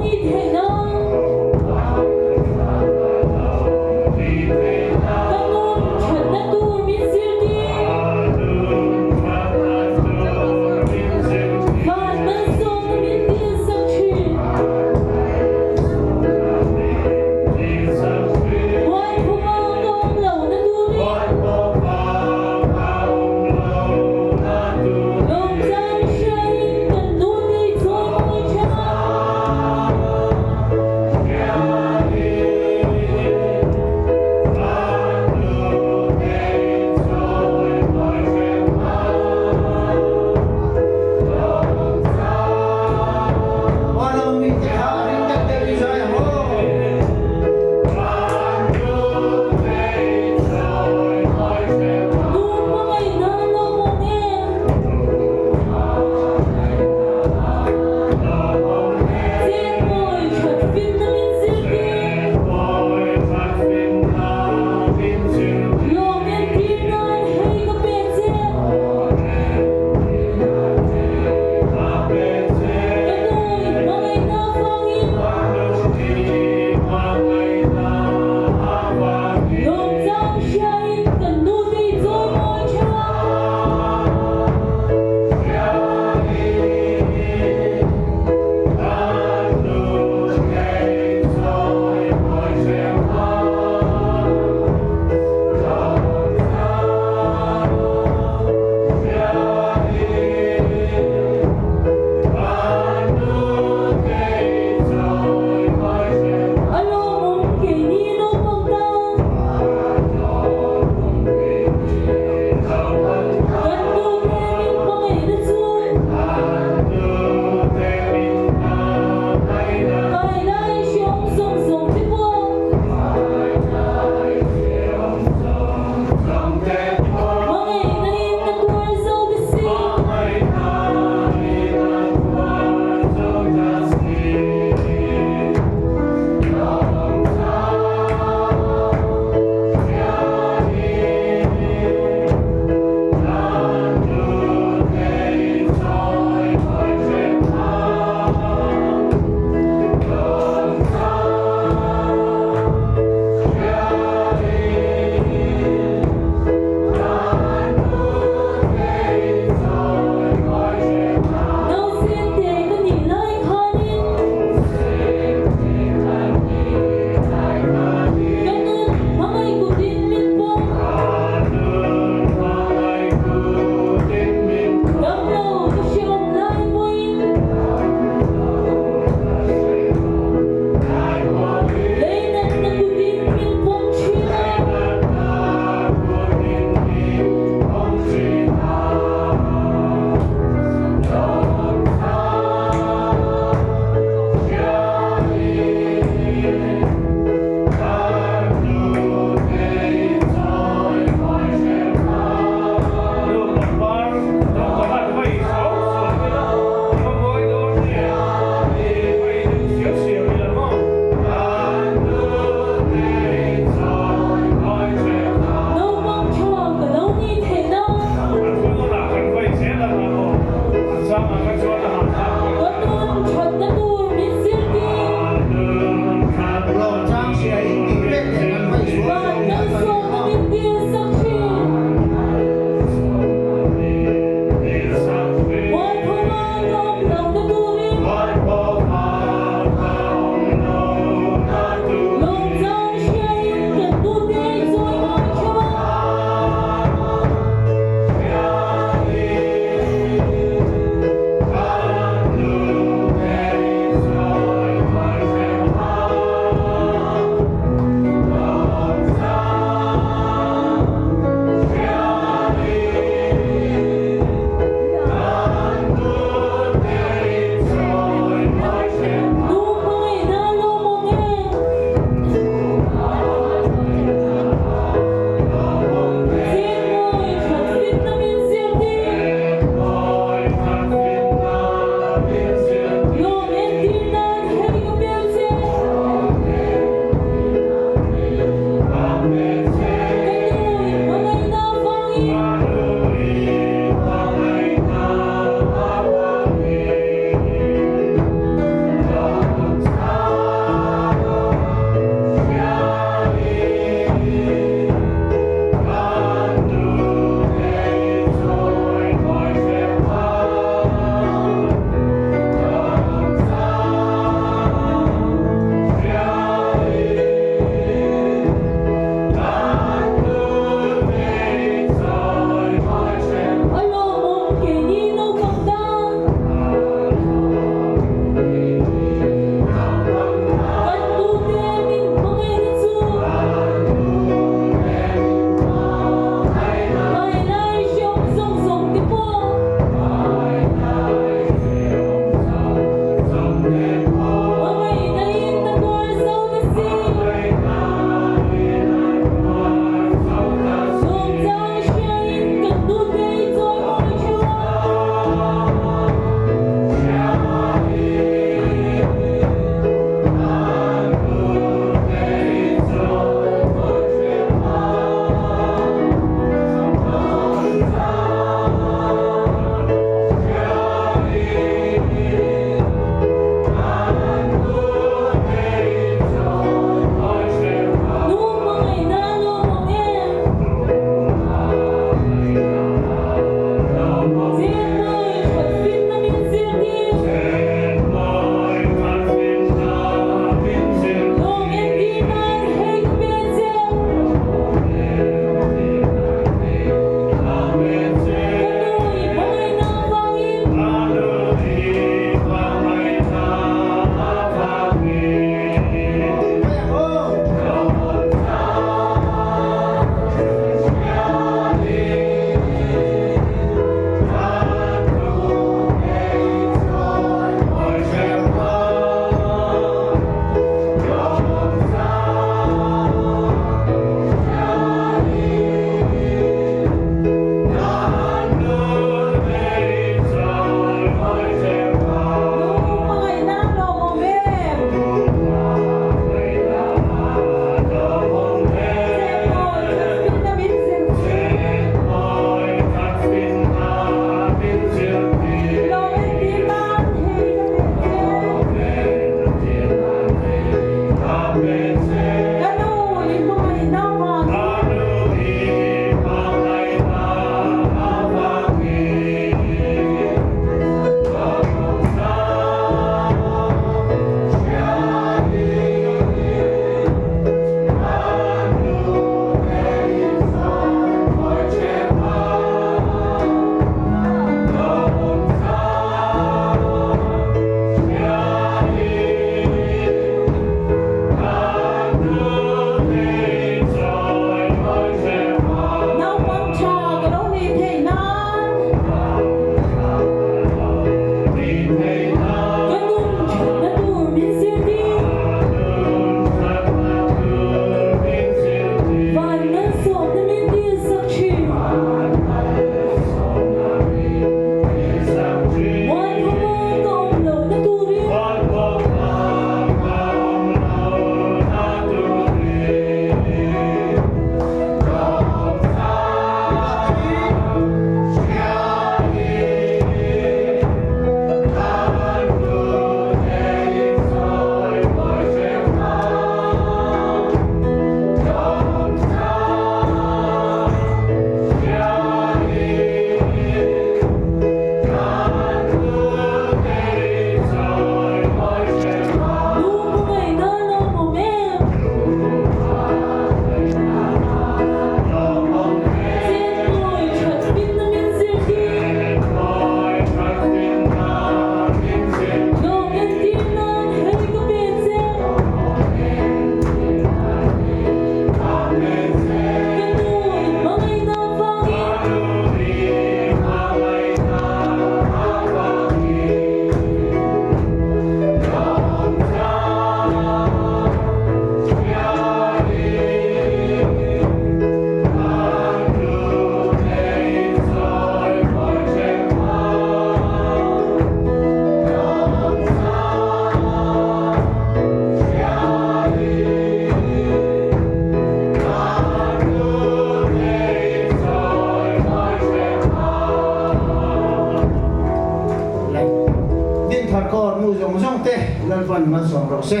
G: rawh se.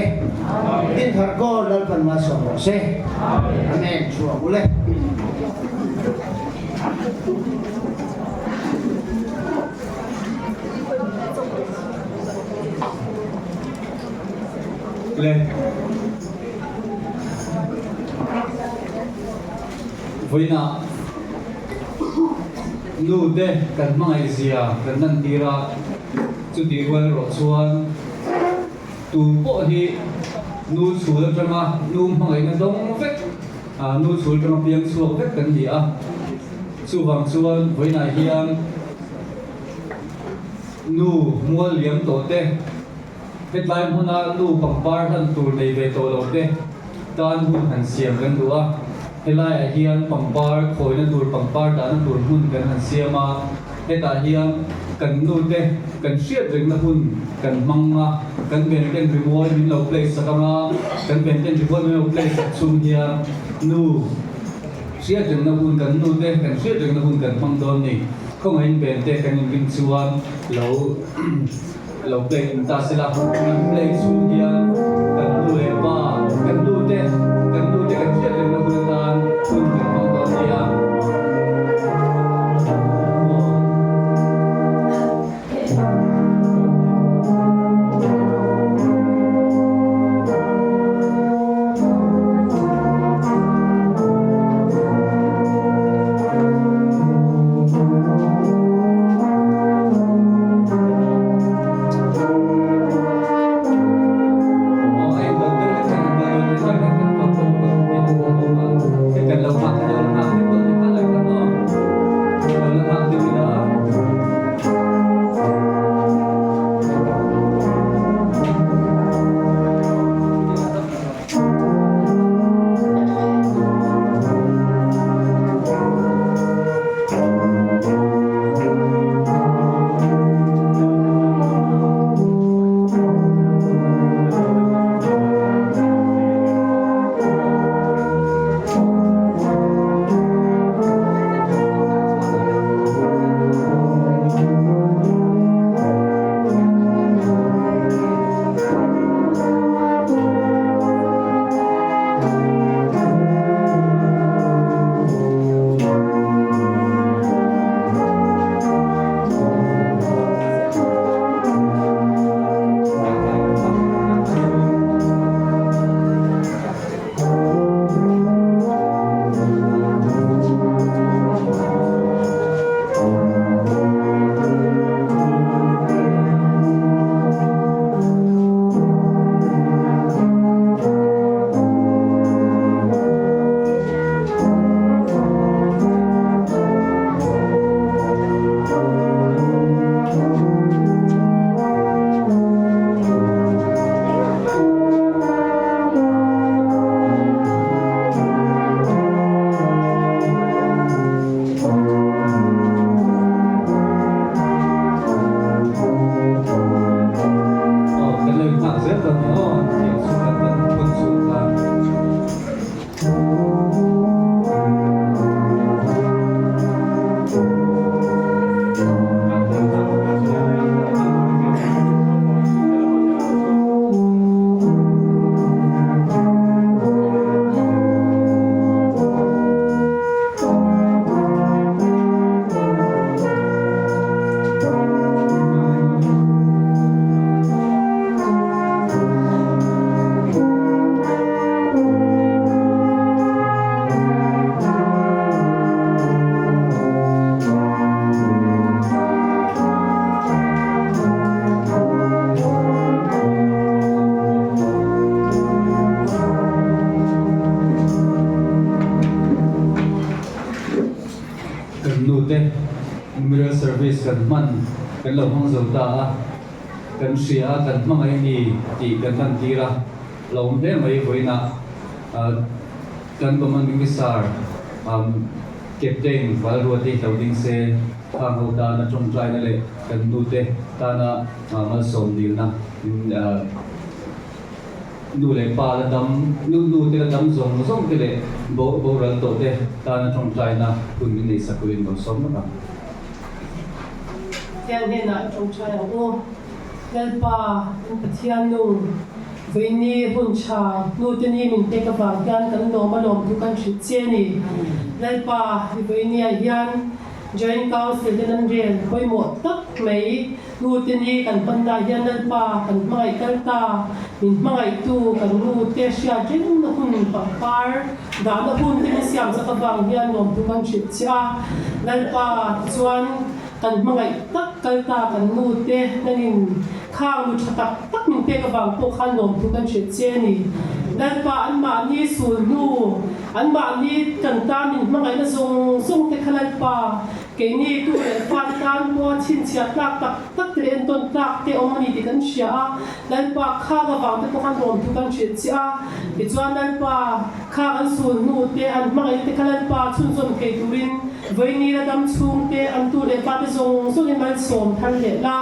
G: Dinthar Corps Lalpan malsawm rawh se. Amen. Chhuak ule.
D: Le. Vawiinah nu te kan hmangaih zia kan lantir a, chutih rual erawh chuan tu pawh hi nu chhul atanga nu hmangaihna dawng vek, nu chhul atanga piang chhuak vek kan ni a. Chuvang chuan vawiinah hian nu mual liam tawh te, Hetlai hmuna nu pangpar hlan tur nei ve tawh lo te tan hun han siam kan duh a, helaiah hian pangpar khawina tur pangpar dahna tur hmun kan han siam a, hetah hian kan nu te kan hriat rengna hun kan hmang a, kan ben ten rimawi min lo play sak ang a, kan ben ten rimawi min lo play sak chhung hian nu hriat rengna hun kan nu te kan hriat rengna hun kan hmang dawn ni, khawngaihin ben te kan inring chuan lo. Lo play tum ta sela, kan play chhung hian kan nu leh pa, kan nu te, kan nu te kan hriat rengna hun atan hun kan hmang dawn nia. Kan nu te memorial service kan hman kan lo hmang zo ta a, kan hria a, kan hmangaih a ni tih kan lantir a, lo awm hle mai vawiinah kan commanding officer Captain Valruati lo ding se khang ho tana tawngtaina leh kan nu te tana malsawm dilna Nu leh pa la dam, nu nu te la dam zawng zawng te leh bo boral tawh te tana tawngtaina hun min nei sak turin lo sawm lawk ang.
F: Pathian hnenah i tawngtai ang u. Lalpa, in Pathian nu, Vawiini hun tha hnute ni min pek avang hian kan lawm a lawmthu kan hrilh che a ni. Lalpa, i vawiiniah hian Joint Council ten an rel pawimawh tak mai hnute ni kan hmanna hian Lalpa kan hmangaih kal ta, min hmangaihtu kan nute hriat rengna hun pangpar dahna hun te min siam chak avang hian lawmthu kan hrilh che a. Lalpa, tichuan Kan hmangaih tak kal ta kan nu te hnanin khang nu tha tak tak min pek avang pawh khan lawmthu kan hrilh che a ni. Lalpa anmahni sul hnu, anmahni kan tan min hmangaihna zawng zawng te kha Lalpa keini tu leh fate tan pawha chhinchhiah tlak tak tak te leh entawn tlak te awm a ni tih kan hria a, Lalpa khang avang te pawh khan lawmthu kan hrilh che a. Tichuan Lalpa khang an sul hnu te an hmangaihna te kha Lalpa chhunzawm thei turin Vawiini la dam chhung te, an tu leh pa te zawng zawngin malsawm thar leh la.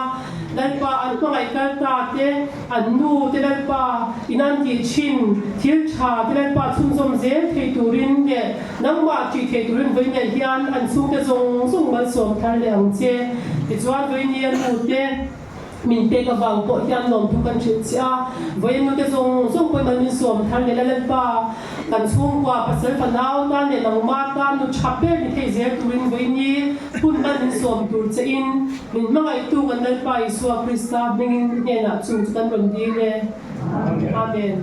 F: Lalpa an hmangaih kal ta te, an nu te Lalpa in an tih thin thil tha te Lalpa chhunzawm zel thei turin leh nangmah tih thei turin vawiiniah hian an chhungte zawng zawng malsawm thar leh ang che. Tichuan vawiini a nu te. Min pek avang pawh hian lawmthu kan hrilh che a, vawiin nute zawng zawng pawhin an min sawm thar leh la Lalpa, kan chhungkua pasal fanau tan leh nangma tan nu tha ber ni thei zel turin vawiin hi hun hman min sawm tur che in min hmangaihtu kan Lalpa Isua Krista hmingin hnenah chung chu kan rawn dil e. Amen.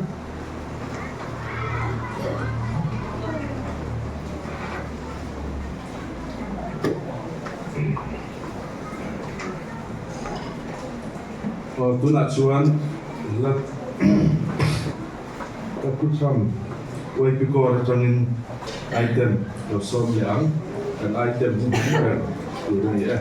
A: Aw tunah chuan la ka thu chham YP Core atangin item lo sawm leh ang, kan item hi hmu ber tur a ni e.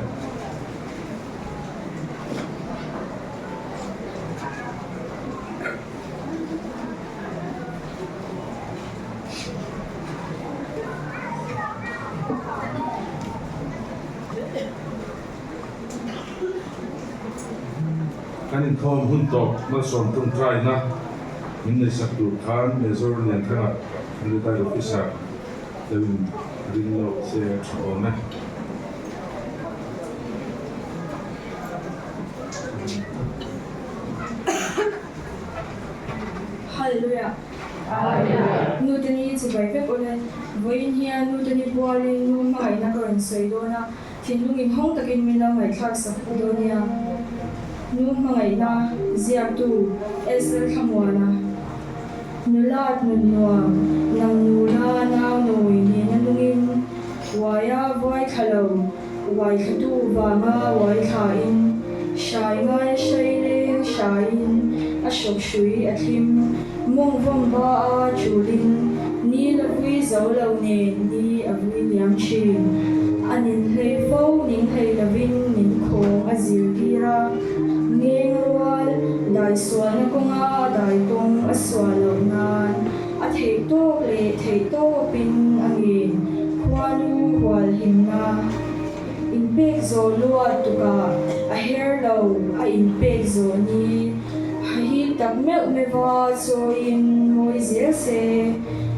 A: Kan inkhawm hun tawp malsawm tawngtaina min neihsak tur khan Major Lianthanga Retired Officer deuhin ring lo se a tha awm e.
H: Hallelujah! Nute ni chibai vek awle. Vawiin hian nute ni bualin nu hmangaihna ka rawn sawi dawn a, thinlung inhawng takin min lo ngaihthlak sak dawn nia. Nu hmangaihna ziaktu Esther Thlamuana, Nulat nun nuam, nang nula nau nawi nena lungin, uaia vuai thla lo, uai thlatu vanga uai thlain, hrai ngaia hrai leng hraiin a hrawk hrui a thlim, mawng vawm ba a chulin ni la vui zo lo nen ni a vui liam thin. A nin hlei fo ning hlei lovin min khawng a zirtir a, ngeng rual dai sualna kawnga dai kawng a sual loh nan a theih tawk leh theih tawpin a ngen khuanu hual himna. Inpek zawh luat tukah a her lo, a inpek zawh ni hahip tak meuh meuha chawiin mawi zel se,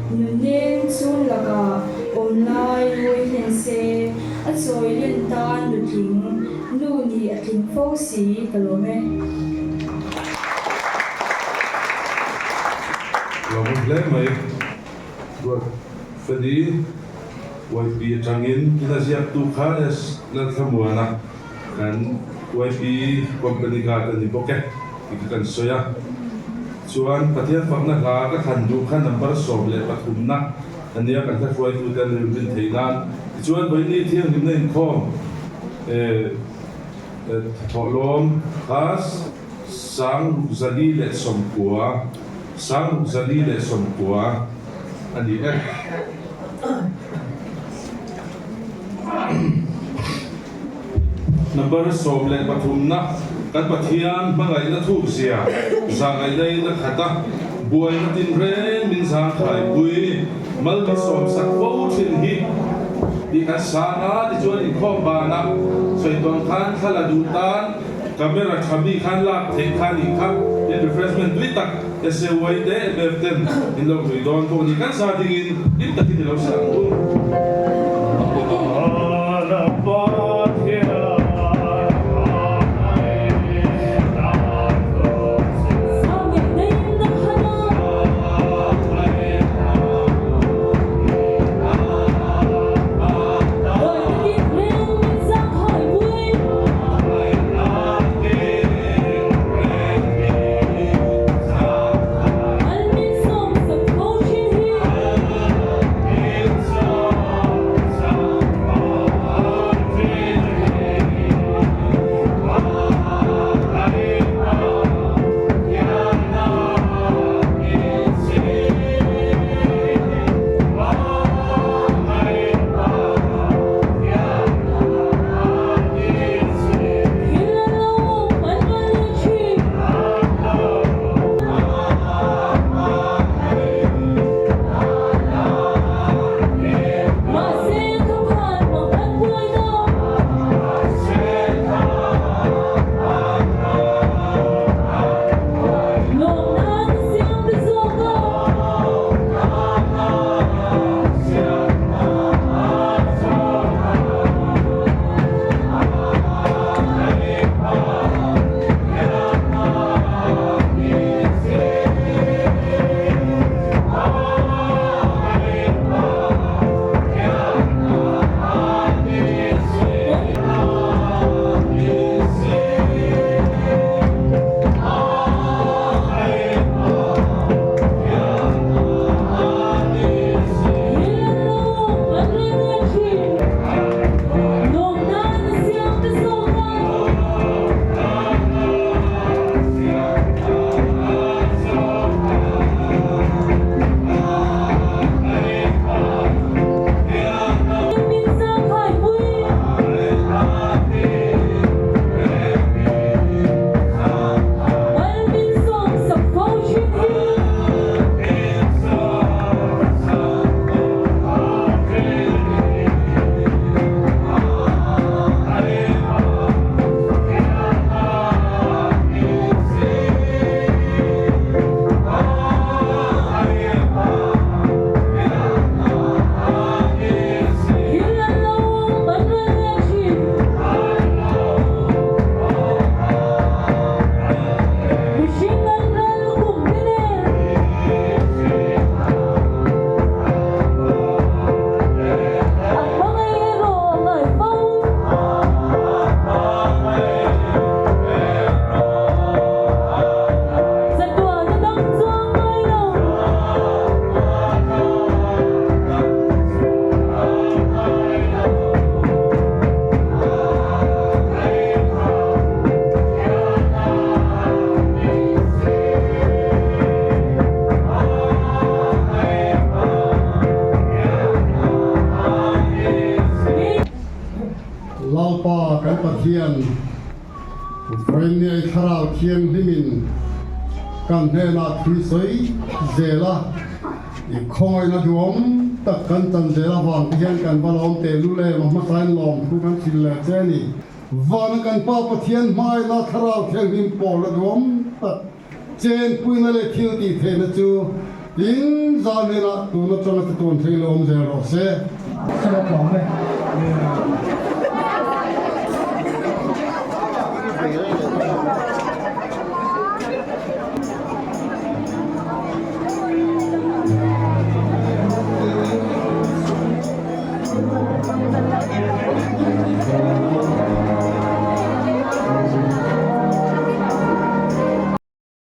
H: nuneng chhung lakah awm lai ngawi hlen se, a chawi len tan nutling nu nih a tling fo si ka lawm e.
A: Lawmawm hle mai. Ruat Feli YP atangin ina ziaktu kha S Lalthlamuana kan YP company guard a ni bawk e tih kha kan sawi a. Chuan Pathian fakna hla ka thlan duh kha number 13 na a nia kan hla hruaitute an rin theih nan. Tichuan Vawiini thianghlimna inkhawm thawhlawm kha 6490 690 a ni e. Number 13 na kan Pathian hmangaihna thukzia zahngaihna in a khat a, buaina tinreng min zangkhaipui mal min sawmsak fo thin hi tih kan sang a, tichuan inkhawm banah sawi tawn khan thla la duh tan Camera tha mi khan lak theih kha nih kha in refreshment tui tak SAY te MF ten in lo hlui dawn pawh ni kan sa dingin hlim takin i lo sa ang u.
I: Pathian, Vawiinniai Thlarau Thianghlimin kan hnenah thil sawi zel a, i khawngaihna duhawm tak kan chan zel avang te hian kan va lawm teh lul em, a hmasain lawmthu kan hrilh leh che a ni. Vana kan Pa Pathian hmaina Thlarau Thianghlim pawlna duhawm tak chenpuina leh thil tih theihna chu in zan hnenah tun atanga chatuan thleng lo awm zel rawh se.
J: Ka lawm e.